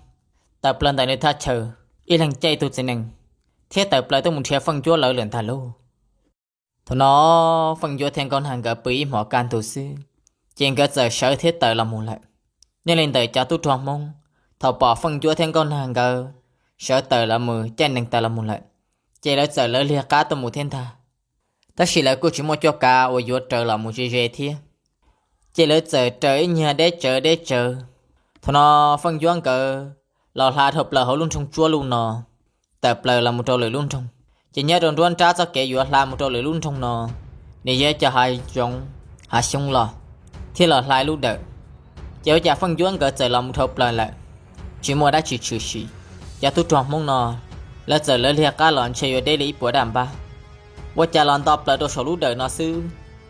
tawm plaws ntawm nws thaj chaw, ib leeg caij ib tug txiv nees, thiab tawm plaws tuaj mus nrhiav Feej Ncuab lawv lawm ntag lauj. Thaum no Feej Ncuab thiab Nkauj Nag nkawd pw ib hmos kaj ntug xwb, ces nkawd txawm sawv thiab tawm los mus lawm. Nyob li ntawm cov tub rog Hmoob, thaum pom Feej Ncuab thiab Nkauj Nag nkawd sawv tawm los mus caij nees tawm los mus lawm, ces lawv txawm lawv liag qab tuaj mus thiab ntag. Tab sis lawv kuj tsis muaj cuab kav uas yuav raws los mus ze ze thiab, ces lawv txawm raws ib nyuag deb tsawv deb tsawv. Thaum no Feej Ncuab nkawd los hla dhau plaws hauv lub nroog Tsuab Luj no, tawm plaws los mus rau lwm lub nroog. Ces nyob rau nruab nrab txoj kev yuav hla mus rau lwm lub nroog no, nws yog ib co hav zoov hav xyoob los thiab los hlais lub dawm. Ces ua cas Feej Cuab nkawd txawm los mus dhau plaws lawm, tsis muaj dab tsi tshwm sim. Cov tub rog Hmoob no lawv txawm lawv liag qab los ntshe yuav deb li ib puas daj npab. Ua cas los nto plaws rau saum lub dawm no xwb,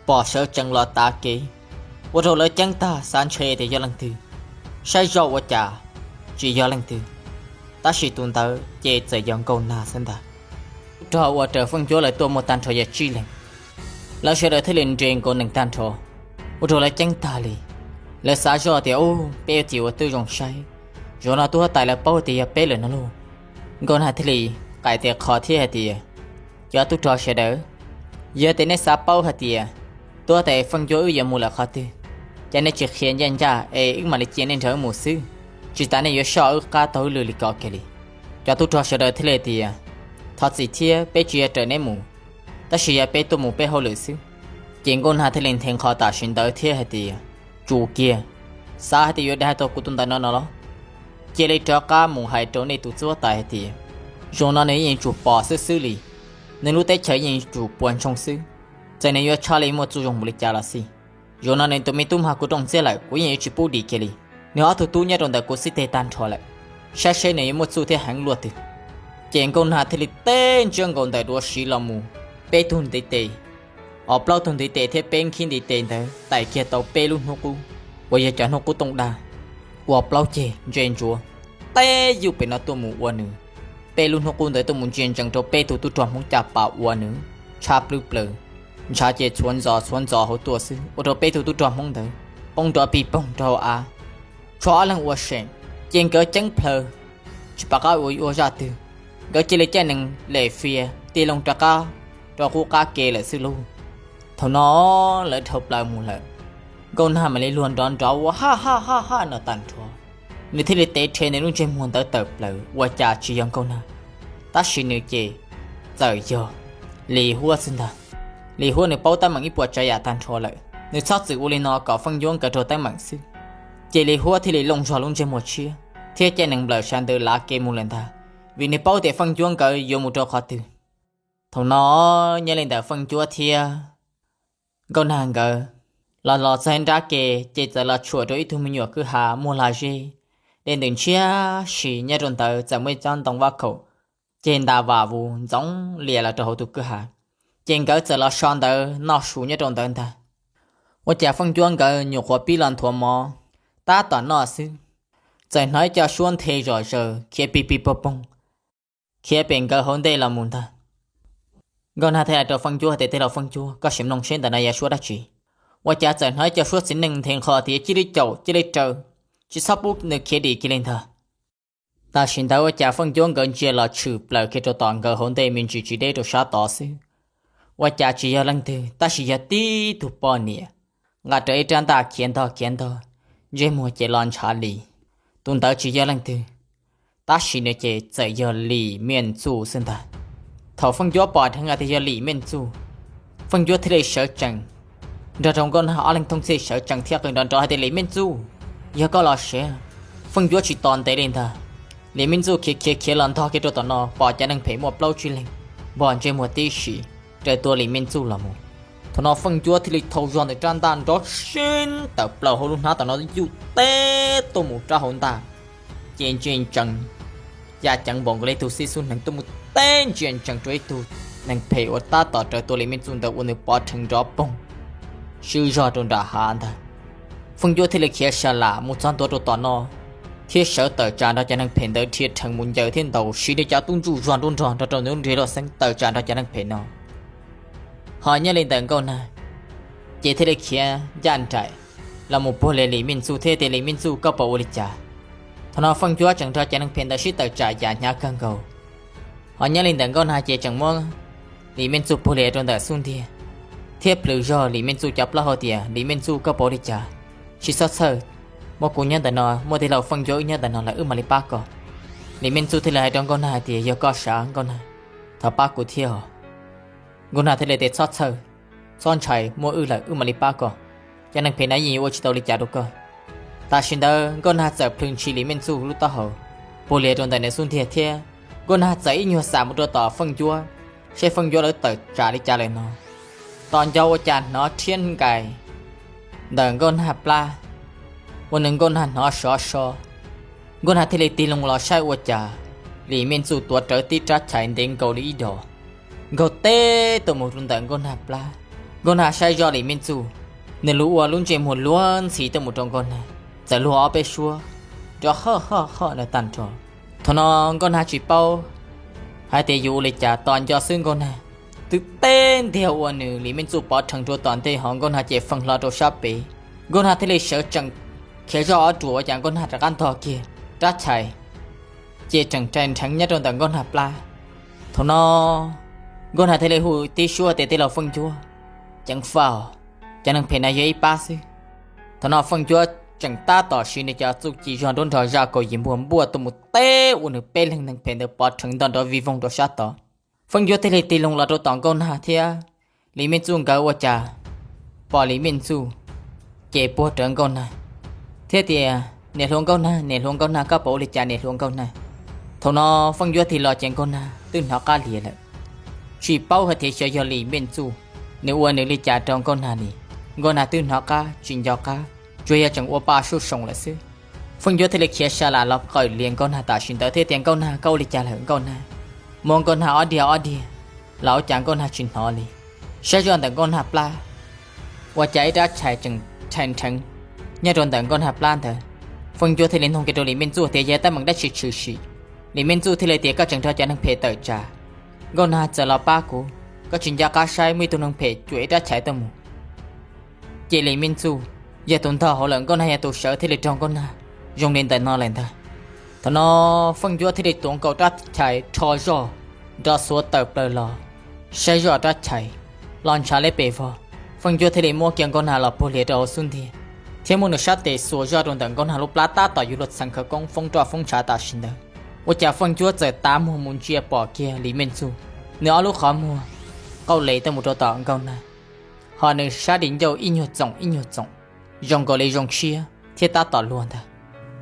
pom sawv tsees los tav kev, ua rau lawv ceeb tag xav ntshe tias yog leej twg, saib zoj ua cas tsis yog leej twg, tab sis tus ntawd ces txawm yog Nkauj Nag xwb ntag. Tub rog uas raws Feej Cuab lawv tuaj muaj tag nrho yog tsib leeg, lawv sawv daws thiaj li nres nkaus nees tag nrho, ua rau lawv ceeb tag li. Lawv xav zoj tias, u, peb yuav txiv ua twb zoo saib, zaum no tub huab tais lawv paub tias yog peb lawm no lauj. Nkauj Nag thiaj li qais tes qho thiab hais tias, cov tub rog sawv daws, yog tias nej xav paub hais tias tub huab tais Feej Cuab wb yuav mus lawm qhov twg, ces nej tsis qhia ncaj ncaj es wb mam li cia nej nrog wb mus xwb, tsis tas nej yuav soj wb qab taug wb lw li ko kiag li. Cov tub rog sawv daws thiaj li tias, thov txim thiab, peb tsis yog raws neb mus, tab sis yog peb tuaj mus peb hauj lwm xwb. Ces Nkauj Nag thiaj li nthe qho tam sim ntawd thiab hais tias, tsum kiag, xav hais tias yuav dag tau kuv tus ntawm no no los? Cia li rov qab mus hais rau nej tus tub huab tais hais tias, zaum no nws yeej tsum pom xwb xwb li, nws lub teb chaws yeej tsum puas ntsoog xwb, txawm nws yuav tshaj li muaj txuj zoo npaum li cas los xij, zaum no nws tus me tub mag kuv rooj txiab lawm kuv yeej yuav tsis pub dim kiag li. Nws ob tug tub nyob rau ntawm kuv xib teg tag nrho lawm, saib seb nws yuav muaj txuj thiab heev luaj twg. Ces Nkauj Nag thiaj li teb ntsiab nkaus ntawm duav siv los mus peb tug ntiv tes, ob plaub tug ntiv tes thiab peb nkhib ntiv tes ntawd tais kiag tau peb lub hnub qub, uas yog cov hnub qub tooj dag, ua plaub ceg ntse ntsuav teb yuj pem no tuaj mus ua nws. Peb lub hnub qub ntawd tuaj mus ntsia ntsees rau peb tug tub rog Hmoob caj pas ua nws tshab plwb plaws, ntshav ces txhuav ntxos txhuav ntxos hauv tuaj xwb, ua rau peb tug tub rog Hmoob ntawd poob nrov pig poog rau hauv av, tshuav ob leeg ua seem, ces nkawd ceeb plhaw, tsis pom qab ua ua zaj twg, nkawd cia li caij nees lem fias tig loo rov qab rau qub qab ke lawm xwb lauj. Thaum no lawv dhau plaws mus lawm, Nkauj Nag mam li luag nrov nrov ua ha ha ha ha no tag nrho. Nws thiaj li tev rhe nws lub ntsej muag ntawd tawm plaws ua cas tsis yog Nkauj Nag, tab sis nws ces txawm yog Lis Huab xwb ntag. Lis Huab nws paub teeb meem ib puas tsav yam tag nrho lawm, nws txhob txwm ua li no kom Feej Cuab nkawd raug teeb meem xwb. Ces Lis Huab thiaj li looj zog lub ntsej muag tshiab thiab caij nees nplawm sawv ntawd lav ke mus lawm ntag, vim nws paub tias Feej Cuab nkawd yuav mus rau qhov twg. Thaum no nyob li ntawm Feej Cuab thiab Nkauj Nag nkawd los los txog nrab ke, ces txawm los tshuam rau ib tug me nyuam kwj ha muaj lag zeb, dej ntws ntshiab si. Nyob rau ntawd txawm muaj ib tsob ntoo vaj khaum ceg nta vam vus ntxoov lias los rau hauv tus kwj ha, ces nkawd txawm los so ntawd noj su nyob rau ntawd ntag. Ua cas Feej Cuab nkawd nyuam qhuav pib los nthuav mov tab tom noj xwb, txawm hnov ib co suab nthe zom zaws khiav pig pig poog poog khiav pem nkawd hauv ntej los mus ntag. Nkauj Nag thiaj hais rau Feej Cuab tias, tij laug Feej Cuab, koj sim mloog seb ntawm no yog suab dab tsi? Ua cas txawm hnov ib co suab txiv neej nthe nqho tias, cia li caum, cia li raws, tsis txhob pub nws khiav dim kiag li ntag. Tam sim ntawd ua cas Feej Cuab nkawd ntsia los tshwm plaws kiag rau tom nkawd hauv ntej me ntsis tsis deb rau sab tod xwb. Ua cas tsis yog leej twg tab sis yog tib tug poj niam nqa rawv ib rab ntaj khiav ntog khiav ntog, ntsej muag ces los ntshav li. Tus ntawd tsis yog leej twg, tab sis nws ces txawm yog Lis Meej Txuj xwb ntag. Thaum Feej Cuab pom dheev hais tias yog Lis Meej Txuj, Feej Cuab thiaj li sawv tsees nrog rau Nkauj Nag ob leeg thooj txhij sawv tsees thiab qw nrov nrov hais tias, Lis Meej Txuj, yog koj los sav? Feej Cuab tsis tos ntev li ntag, Lis Meej Txuj khiav khiav khiav los ntog kiag rau tom no pom cov neeg phem muaj plaub tsib leeg npog ntsej muag tib si raws tua Lis Meej Txuj los mus. Thaum no Feej Cuab thiaj li thau zog ntawm rab ntaj nrov sib tawm plaws hauv lub hnab tom no yuj teb tuaj mus rau hauv ntaj, ces ntsia ntsees ya ceev npaum nkaus li ib tug xib xub hneev tuaj mus teb ntsia ntsees rau ib tug neeg phem uas tab tom raws tua Lis Meej Txuj ntawd ua nws pov rhees nrov poog swb zog rau nram hav ntag. Feej Cuab thiaj li khiav sa lam mus txog ntua rau tom no thiab sawv tawm tsam nrog cov neeg phem ntawd dhia rhees mus ncaws thiab ntaus, siv nws cov tub ntsuj zog nruab nrog nrog rau nws lub nrig loj xeeb tawm tsam nrog cov neeg phem no. Ho nyob li ntawm Nkauj Nag ces thiaj li khiav ncaj nraim los mus puag lias Lis Meej Txuj thiab tias, Lis Meej Txuj, koj puas ua li cas? Thaum no Feej Cuab tseem nrog cov neeg phem ntawd sib tawm tsam yam hnyav kawg nkaus. Ho nyob li ntawm Nkauj Nag ces tseem muab Lis Meej Txuj puag lias rau ntawm xub ntiag thiab plhws zog Lis Meej Txuj cov plaub hau tias, Lis Meej Txuj, koj puas ua li cas? Tsis txhob txhawj, muaj kuv nyob ntawm no, muaj tij laug Feej Cuab wb nyob ntawm no lawm wb mam li pab koj. Lis Meej Txuj thiaj li hais rau Nkauj Nag hais tias, yog koj sav Nkauj Nag, thov pab kuv thiab os. Nkauj Nag thiaj li tias, txhob txhawj, txhob ntshai, muaj wb lawm wb mam li pab koj. Cov neeg phem no yeej yuav ua tsis tau li cas rau koj. Tam sim ntawd Nkauj Nag txawm plhws ntshis Lis Meej Txuj lub taub hau puag lias rau ntawm nws xub ntiag thiab Nkauj Nag txawm ib nyuag xam mus rau tom Feej Cuab seb Feej Cuab lawv tawm tsam li cas lawm no. Tos nco ua cas hnov rhiab nkais ntawm Nkauj Nag plab, ua nws Nkauj Nag hnov sov so. Nkauj Nag thiaj li tig loo los saib ua cas Lis Meej Txuj tuav rawv tib rab chais ntev nkaus li ib dos, nkaug teb tuaj mus rau ntawm Nkauj Nag plab. Nkauj Nag saib zoj Lis Meej Txuj, nws lug ua lub ntsej muag luag ntxhi tuaj mus rau Nkauj Nag, txawm luag ob peb suab nrov hoj hoj hoj na tag nrho. Thaum no Nkauj Nag tsis paub hais tias yuav ua li cas, tos nco xwb Nkauj Nag twb teb ntiag ua nws Lis Meej Txuj pov rhees rau tom ntej, ho Nkauj Nag ces feej hlo rau sab pem. Nkauj Nag thiaj li sawv tsees khiav zoj ob ruam ua cas Nkauj Nag rov qab ntog kiag rab chais, ces tseem rais nrheev nyob rau ntawm Nkauj Nag plab. Thaum no Nkauj Nag thiaj li hu tib suab tias, tij laug Feej Ncuab, ceev faj, cov neeg phem no yog ib pab xwb. Thaum no Feej Ncuab tseem tab tom siv nws cov txuj ci zog nruab nrog zaj kaum yim npuaj npuaj tuaj mus teb ua nws peb leeg neeg phem ntawd pov rhees nto nrov vij voog rau sab tod. Feej Ncuab thiaj li tig loo los rau tom Nkauj Nag thiab Lis Meej Txuj nkawd ua cas pom Lis Meej Txuj ces puag rawv Nkauj Nag thiab tias, niam hluas Nkauj Nag, niam hluas Nkauj Nag, koj puas ua li cas niam hluas Nkauj Nag? Thaum no Feej Ncuab tig los ces Nkauj Nag twb hnov qab lias lawm. Tsis paub hais tias xyov yog Lis Meej Txuj nws ua nws li cas rau Nkauj Nag li. Nkauj Nag twb hnov qab tsis nco qab, tsuas yog tseem ua pa sub soos lawm xwb. Feej Ncuab thiaj li khiav sa lam los qawm lias Nkauj Nag tam sim ntawd thiab tias, Nkauj Nag, koj ua li cas lawm Nkauj Nag? Muab Nkauj Nag ob diag ob diag los ua cas Nkauj Nag tsis hnov li. Saib zoj ntawm Nkauj Nag plab ua cas ib rab chais tseem rais nrheev nyob rau ntawm Nkauj Nag plab ntawd. Feej Ncuab thiaj li nug kiag rau Lis Meej Txuj tias, yog teeb meem dab tsi tshwm sim? Lis Meej Txuj thiaj li tias, koj tseem nrog cov neeg phem tawm tsam, Nkauj Nag txawm los pab kuv, koj tsis nco qab saib muaj ib tug neeg phem cuam ib rab chais tuaj mus. Ces Lis Meej Txuj yog tus ntog hauv lawm, Nkauj Nag yog tus sawv thiaj li raug Nkauj Nag zoo li ntawm no lawm ntag. Thaum no Feej Ncuab thiaj li tuav nkaus rab chais rho zoj nrov xuav tawm plaws los, saib zoj rab chais los ntshav li pes vog. Feej Ncuab thiaj li muab kiag Nkauj Nag los puag lias rau hauv xub ntiag, thiab muab nws sab tes xuas zoj rau ntawm Nkauj Nag lub plab tab tom yuav luag txheev khawv koob foob roj foob ntshav tam sim ntawd, ua cas Feej Ncuab txawm tav muag mus ntsia pom kiag Lis Meej Txuj, nws ob lub qhov muag qauj les tuaj mus rau tom Nkauj Nag, ho nws sab di ncauj ib nyuag txoom ib nyuag txoom, zoo nkaus li zoo siab thiab tab tom luag ntag.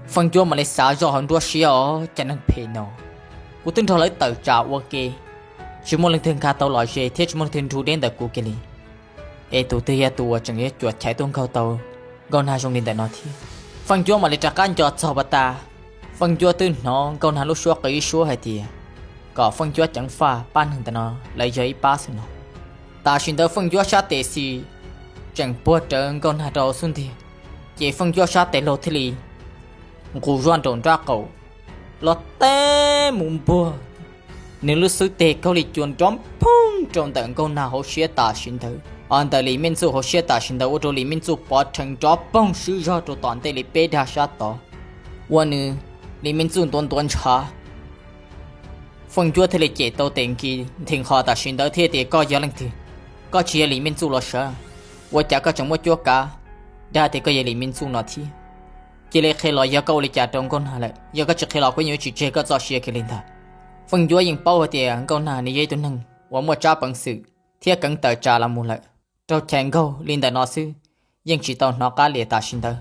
Feej Ncuab mam li xav zoj hauv nruab siab, o, cov neeg phem no, kuv twb nrog lawv tawm tsam ua ke, tsis muaj leej twg nkag tau los ze thiab tsis muaj leej twg nrug deb ntawm kuv kiag li. Es tus twg yog tus uas tseem yuav cuam chais tuaj nkaug tau Nkauj Nag zoo li ntawm no thiab? Feej Ncuab mam li rov qab nco txog pas tas, Feej Ncuab twb hnov Nkauj Nag lub suab qw ib suab hais tias kom Feej Ncuab ceev faj pab neeg ntawm no, lawv yog ib pab xwb no. Tam sim ntawd Feej Ncuab sab tes xis tseem puag rawv Nkauj Nag rau xub ntiag, ces Feej Ncuab sab tes laug thiaj li nqus zoj nraum nraub qaum los teb mus npuag nws lub xub teg kaug li cua nrov phooj rau ntawm Nkauj Nag hauv siab tam sim ntawd, o, ntawm Lis Meej Txuj hauv siab tam sim ntawd, ua rau Lis Meej Txuj pov rhees nrov poog swb zog rau tom ntej li peb dag sab tod, ua nws Lis Meej Txuj ntuav ntuav ntshav. Feej Ncuab thiaj li cem tau tes nkis nthi nqho tam sim ntawd thiab tias, koj yog leej twg? Koj tsis yog Lis Meej Txuj los sav? Ua cas koj tseem muaj cuab kav dag tias koj yog Lis Meej Txuj no thiab? Cia li qhia los, yog koj ua li cas rau Nkauj Nag lawm? Yog koj tsis qhia los kuv yeej yuav tsis tseg koj txoj sia kiag li ntag. Feej Ncuab yeej paub hais tias Nkauj Nag nws yog ib tug neeg uas muaj tsab peev xwm thiab keev tawm tsam los mus lawm, raug chais nkaug li ntawm no xwb yeej tsis tau hnov qab lias tam sim ntawd.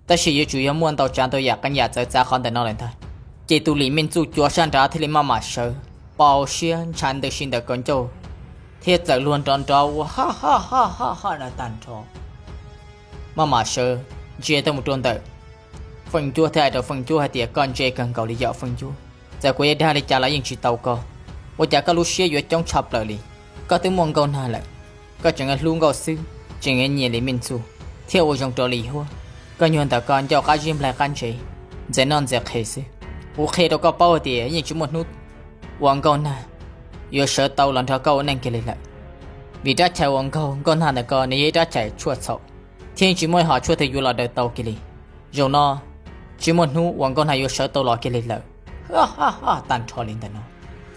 Tab sis yuav tsum yog muaj ntau tsav ntau yam qee yam txawv txav qhov ntawm no lawm ntag. Ces tus Lis Meej Txuj cua sab nrad thiaj li maj mam sawv, pau siab ntshai ntws si ntawm kaum ncauj, thiab txawm luag nrov nrov ua ha ha ha ha ha no tag nrho. Maj mam sawv ntsia tuaj mus rau ntawm Feej Ncuab thiab hais rau Feej Ncuab hais tias, koj ntse kawg nkaus li yom Feej Ncuab, txawm kuv yuav dag li cas los yeej tsis tau koj. Ua cas koj lub siab yuav coob tshaj plaws li? Koj twb muaj Nkauj Nag lawm, koj tseem yuav hlub Nkauj xwb, tseem yuav nyiam Lis Meej Txuj, thiab ua zoo rau Lis Huab. Koj nyuag ntawm koj ncauj qab zib nplaig qab ntsev, ntxeev noj ntxeev qhe xwb. Kuv qhia rau koj paub hais tias yeej tsis muaj hnub uas Nkauj Nag yuav sawv tau los nrog koj ua neej kiag li lawm. Vim rab chais uas nkaug Nkauj Nag ntawm koj nws yog ib rab chais tshuaj txhaum, thiab yeej tsis muaj ib hom tshuaj twg yuav los daws tau kiag li. Zaum no tsis muaj hnub uas Nkauj Nag yuav sawv tau los kiag li lawm. Tag nrho li ntawm no,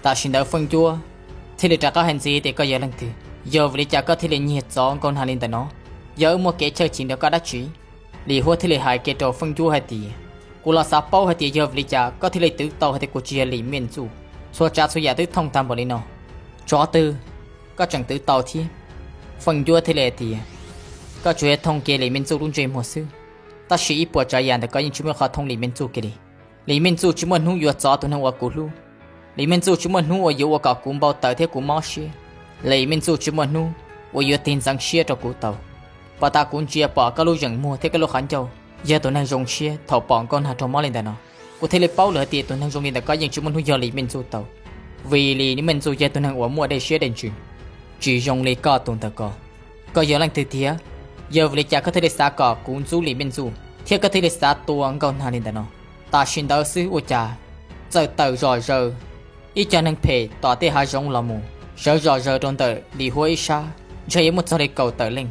tam sim ntawd Feej Ncuab thiaj li rov qab hais ntxiv tias, koj yog leej twg? Yog vim li cas koj thiaj li nyiag txov Nkauj Nag li ntawm no? Yog wb muaj kev chawj chim nrog koj dab tsi? Lis Huab thiaj li hais kiag rau Feej Ncuab hais tias, kuv los xav paub hais tias yog vim li cas koj thiaj li twv tau hais tias kuv tsis yog Lis Meej Txuj. Txhua tsav txhua yam twb thooj tag npaum li no, tsov twg koj tseem twv tau thiab? Feej Ncuab thiaj li hais tias, koj tsuas yog thooj kiag Lis Meej Txuj lub ntsej muag xwb, tab sis ib puas tsav yam ntawm koj yeej tsis muaj qhov thooj Lis Meej Txuj kiag li. Lis Meej Txuj tsis muaj hnub yuav txov tus neeg uas kuv hlub. Lis Meej Txuj tsis muaj hnub uas yuav ua kom kuv npau taws thiab kuv mob siab. Lis Meej Txuj tsis muaj hnub uas yuav tig ntxeev siab rau kuv tau. Pom tas kuv ntsia pom koj lub zeem muag thiab koj lub qhov ncauj yog tus neeg zoo siab thaum pom Nkauj Nag raug mob li ntawm no. Kuv thiaj li paub lawm tias tus neeg zoo li ntawm koj yeej tsis muaj hnub yog Lis Mej Ntxuj tau, vim Lis Mej Ntxuj yog tus neeg uas muaj dej siab dej ntsws, tsis zoo li koj tus ntawm ko. Koj yog leej twg tiag? Yog vim li cas koj thiaj li xav kom kuv ntxub Lis Mej Ntxuj thiab koj thiaj li xav tua Nkauj Nag li ntawm no? Tam sim ntawd xwb ua cas txawm tawm zom zaws ib co neeg phem tom tej hav zoov los mus sawv zom zaws rau ntawm Lis Huab ib sab, ntshe yuav muaj txog li kaum tawm leej.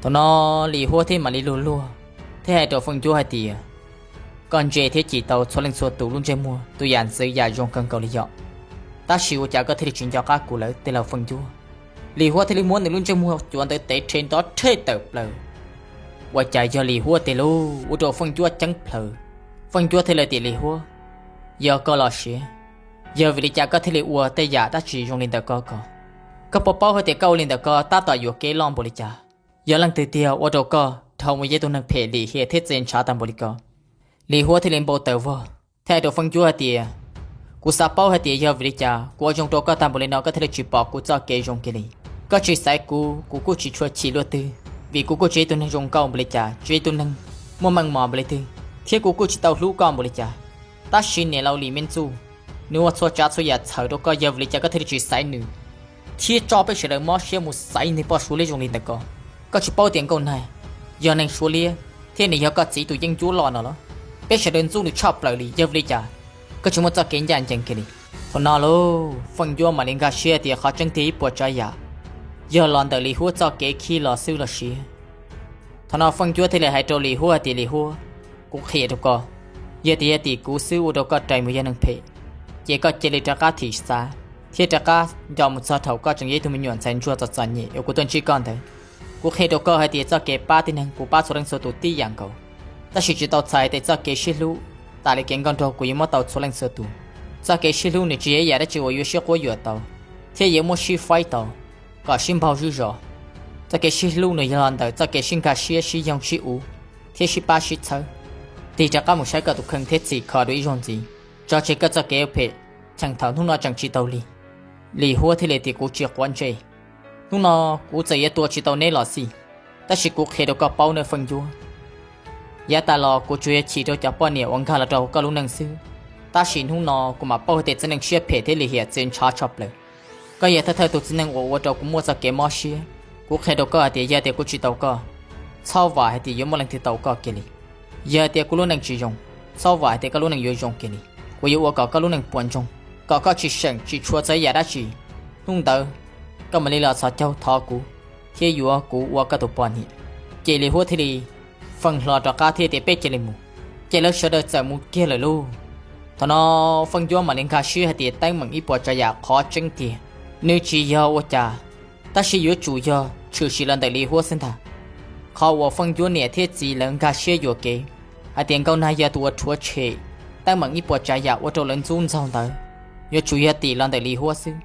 Thaum no Lis Huab thiaj mam li luag luag thiab hais rau Feej Cuab hais tias, koj ntse thiab cim tau txhua leej txhua tus lub ntsej muag tus yam ntxwv yam zoo kawg nkaus li yom, tab sis ua cas koj thiaj li tsis nco qab kuv lawm tej laus Feej Cuab? Lis Huab thiaj li muab nws lub ntsej muag cuav ntawd tev rhe nrov rhe tawm plaws. Ua cas yog Lis Huab tej lus ua rau Feej Cuab ceeb plhaws. Feej Cuab thiaj li tias, Lis Huab, yog koj los siab, yog vim li cas koj thiaj li ua tej yam dab tsi zoo li ntawm ko ko? Koj puas paub hais tias koj ua li ntawm ko tab tom yuam kev loj npaum li cas? Yog leej twg tiag ua rau koj dhau mus yeej tus neeg phem lim hiam thiab txi ntshav tag npaum li ko? Lis Huab thiaj li npau taws vog thiab hais rau Feej Cuab hais tias, kuv xav paub hais tias yog vim li cas kuv ua zoo rau koj tag npaum li no koj thiaj li tsis pom kuv txoj kev zoo kiag li. Koj tsis xaiv kuv, kuv kuj tsis tshua chim luaj twg, vim kuv kuj tsis yog tus neeg zoo nkauj npaum li cas, tsis yog tus neeg muaj meej mom npaum li twg, thiab kuv kuj tsis tau hlub koj npaum li cas. Tab sis niam laus Lis Mej Ntxuj, nws ua txhua tsav txhua yam txhawm rau koj, yog vim li cas koj thiaj li tsis xaiv nws thiab tso peb sawv daws mob siab mus xaiv niag poj suav liab zoo li ntawm ko? Koj tsis paub tias Nkauj Nag yog neeg suav liab thiab nws yog koj txiv tus yeeb ncuab loj no los? Peb sawv daws ntxub nws tshaj plaws li, yog vim li cas koj tsis muaj txoj kev ncaj ncees kiag li? Thaum no lauj, Feej Cuab mam li nkag siab tias qhov tseeb tiag ib puas tsav yam yog los ntawm Lis Huab txoj kev khib los xwb los sis. Thaum no Feej Cuab thiaj li hais rau Lis Huab hais tias, Lis Huab, kuv qhia rau koj, yog tias yog tim kuv xwb ua rau koj rais mus yog neeg phem, ces koj cia li rov qab thim xav thiab rov qab nco mus txog thaum koj tseem yog ib tug me nyuam ntxhais ntsuag txom txom nyem uas kuv tuaj ntsib koj ntawd. Kuv qhia rau koj hais tias txoj kev pab tib neeg kuv pab txhua leej txhua tus tib yam nkaus, tab sis tsis tau txhais tias txoj kev sib hlub tas li kev nkauj nraug kuv yuav muab tau txhua leej txhua tus. Txoj kev sib hlub nws tsis yog ib yam dab tsi uas yuav sib quab yuam tau thiab yuav muab sib faib tau kom sib npaug zuj zos. Txoj kev sib hlub nws yog los ntawm txoj kev sib nkag siab sib yoog sib uv thiab sib pab sib txhawb. Tig rov qab mus saib koj tus kheej thiab txhim kho dua ib zaug ntxiv, tso tseg koj txoj kev phem, cheem thaum hnub no tseem tsis tau lig. Lis Huab thiaj li tias, kuv tsis quav ntsej. Hnub no kuv txawm yuav tua tsis tau neb los xij, tab sis kuv qhia rau koj paub nawb Feej Cuab, yav tas los kuv tsuas yog chim rau cov poj niam uas nkag los rau koj lub neej xwb, tab sis hnub no kuv mam paub hais tias txiv neej siab phem thiab lim hiam txi ntshav tshaj plaws. Koj yog thawj thawj tus txiv neej uas ua rau kuv muaj txoj kev mob siab. Kuv qhia rau koj hais tias yog tias kuv tsis tau koj, txhob vam hais tias yuav muaj leej twg tau koj kiag li. Yog tias kuv lub neej tsis zoo, txhob vam hais tias koj lub neej yuav zoo kiag li. Kuv yuav ua kom koj lub neej puas ntsoog, kom koj tsis seem tsis tshua txog ib yam dab tsi. Hnub ntawd koj mam li los txhos caug thov kuv thiab yuav kuv ua koj tus poj niam. Ces Lis Huab thiaj li feej hlo rov qab thiab tias, peb cia li mus. Ces lawv sawv daws txawm mus kiag lawm lauj. Thaum no Feej Cuab mam li nkag siab hais tias teeb meem ib puas tsav yam qhov tseeb tiag nws tsis yog ua cas, tab sis yuav tsum yog tshwm sim los ntawm Lis Huab xwb ntag. Qhov uas Feej Cuab niam thiab txiv lawv nkag siab yuam kev hais tias Nkauj Nag yog tus uas rhuav tshem teeb meem ib puas tsav yam ua rau lawv ntxub ntxaug ntawd, yuav tsum yog tim los ntawm Lis Huab xwb.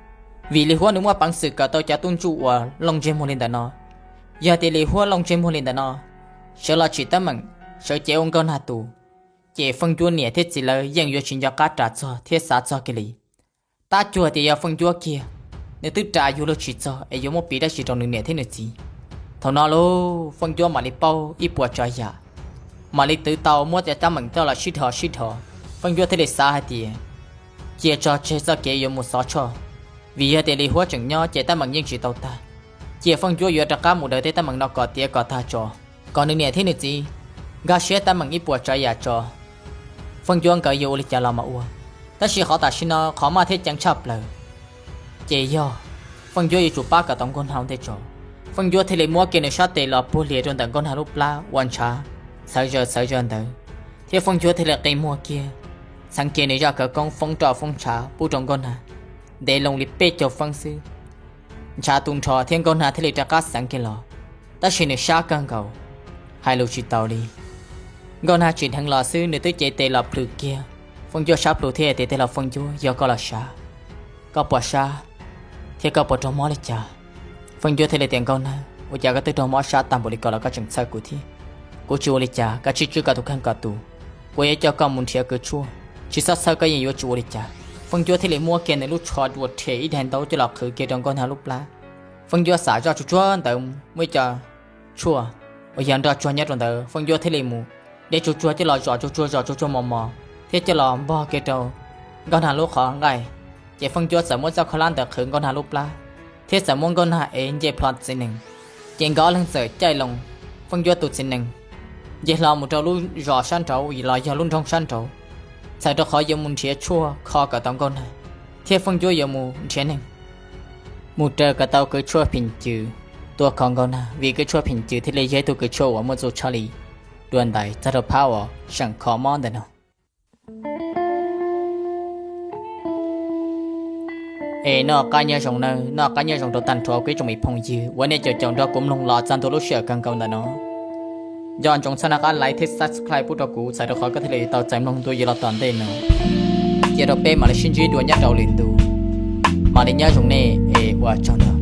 Vim Lis Huab nws muaj peev xwm kawm tau cov tub ntsuj uas looj ntsej muag li ntawm no. Yog tias Lis Huab looj ntsej muag li ntawm no, sawv los tsim teeb meem, sawv cev ua Nkauj Nag tus, ces Feej Cuab niam thiab txiv lawv yeej yuav tsis nco qab ras txog thiab xav txog kiag li. Tab cuag tias yog Feej Cuab kiag, nws twb ras yuav luag tsis txog es yuav muab piv dab tsi rau nws niam thiab nws txiv. Thaum no lauj, Feej Cuab mam li paub ib puas tsav yam, mam li twv tau muab cov teeb meem coj los sib dhos sib dhos. Feej Cuab thiaj li xav hais tias cia tso tseg txoj kev yuav mus xov tshoj, vim yog tias Lis Huab tseem nyob ces teeb meem yeej tsis tau tag. Cia Feej Cuab yuav rov qab mus daws tej teeb meem no kom tiav kom tag tso, kom nws niam thiab nws txiv nkag siab teeb meem ib puas tsav yam tso, Feej Cuab nkawd yuav ua li cas los mas ua. Tab sis qhov tam sim no qhov maj thiab ceev tshaj plaws ces yog Feej Cuab yuav tsum pab kom tau Nkauj Nag ua ntej tso. Feej Cuab thiaj li muab kiag nws sab tes los puag lias rau ntawm Nkauj Nag lub plab ua ntshav txhawv zaws txhawv zaws ntawd, thiab Feej Cuab thiaj li qi muag kiag, txheev kiag nws zaj khawv koob foob roj foob ntshav pub rau Nkauj Nag, ntev loo li peb caug feeb xwb. Ntshav tu nrho thiab Nkauj Nag thiaj li rov qab xeev kiag los, tab sis nws sab kawg nkaus, hais lus tsis tau li. Nkauj Nag tsim dheev los xwb nws twb cev tes los plhws kiag Feej Cuab sab plhu thiab tias, tij laug Feej Cuab, yog koj los sav, koj puas sab thiab koj puas raug mob li cas? Feej Cuab thiaj li tias, Nkauj Nag, ua cas koj twb raug mob sab tag npaum li ko los koj tseem txhawj kuv thiab? Kuv tsis ua li cas, koj tsij tswj koj tus kheej kom tus, kuv yuav coj koj mus nrhiav kws tshuaj, tsis txhob txhawj, koj yeej yuav tsum ua li cas. Feej Cuab thiaj li muab kiag nws lub tsho dua rhe ib daim ntaub coj los qhwv kiag rau Nkauj Nag lub plab. Feej Cuab xam zoj tsuag tsuag ntawd muaj ib co tshuaj uas yog nroj tsuag nyob rau ntawd. Feej Cuab thiaj li mus de tsuag tsuag coj los zom tsuag tsuag zom tsuag tsuag mos mos thiab coj los npog kiag rau Nkauj Nag lub qhov nqaij. Ces Feej Cuab txawm muab txoj khaub hlab ntawd qhwv Nkauj Nag lub plab, thiab txawm muab Nkauj Nag ev nce plho txiv nees. Ces nkawd ob leeg txawm caij loo Feej Cuab tus txiv nees nce hlo mus rau lub zos sab nraud los yog lub nroog sab nraud, txhawm rau qhov yuav mus nrhiav tshuaj kho kom tau Nkauj Nag, thiab Feej Cuab yuav mus nrhiav neeg mus raws kom tau kws tshuaj phim cws tua kho Nkauj Nag, vim kws tshuaj phim cws thiaj li yog ib tug kws tshuaj uas muaj txuj tshaj li dua ntais txog rau phab uas seem kho mob ntawm no. Es noj qab nyob zoo nawb, noj qab nyob zoo rau tag nrho kuv ib tsoom me phooj ywg uas nej caum caum nrog kuv mloog los txog ntua lub sij hawm kawg nkaus ntawm no. Nco ntsoov txhawb noj qab like thiab subscribe pub rau kuv txhawm rau qhov koj thiaj li tau txais mloog ntu yuav los tom ntej no. Cia rau peb mam li sib ntsib dua nyob rau lwm ntu. Mam li nyob zoo nej es ua tsaug ntau.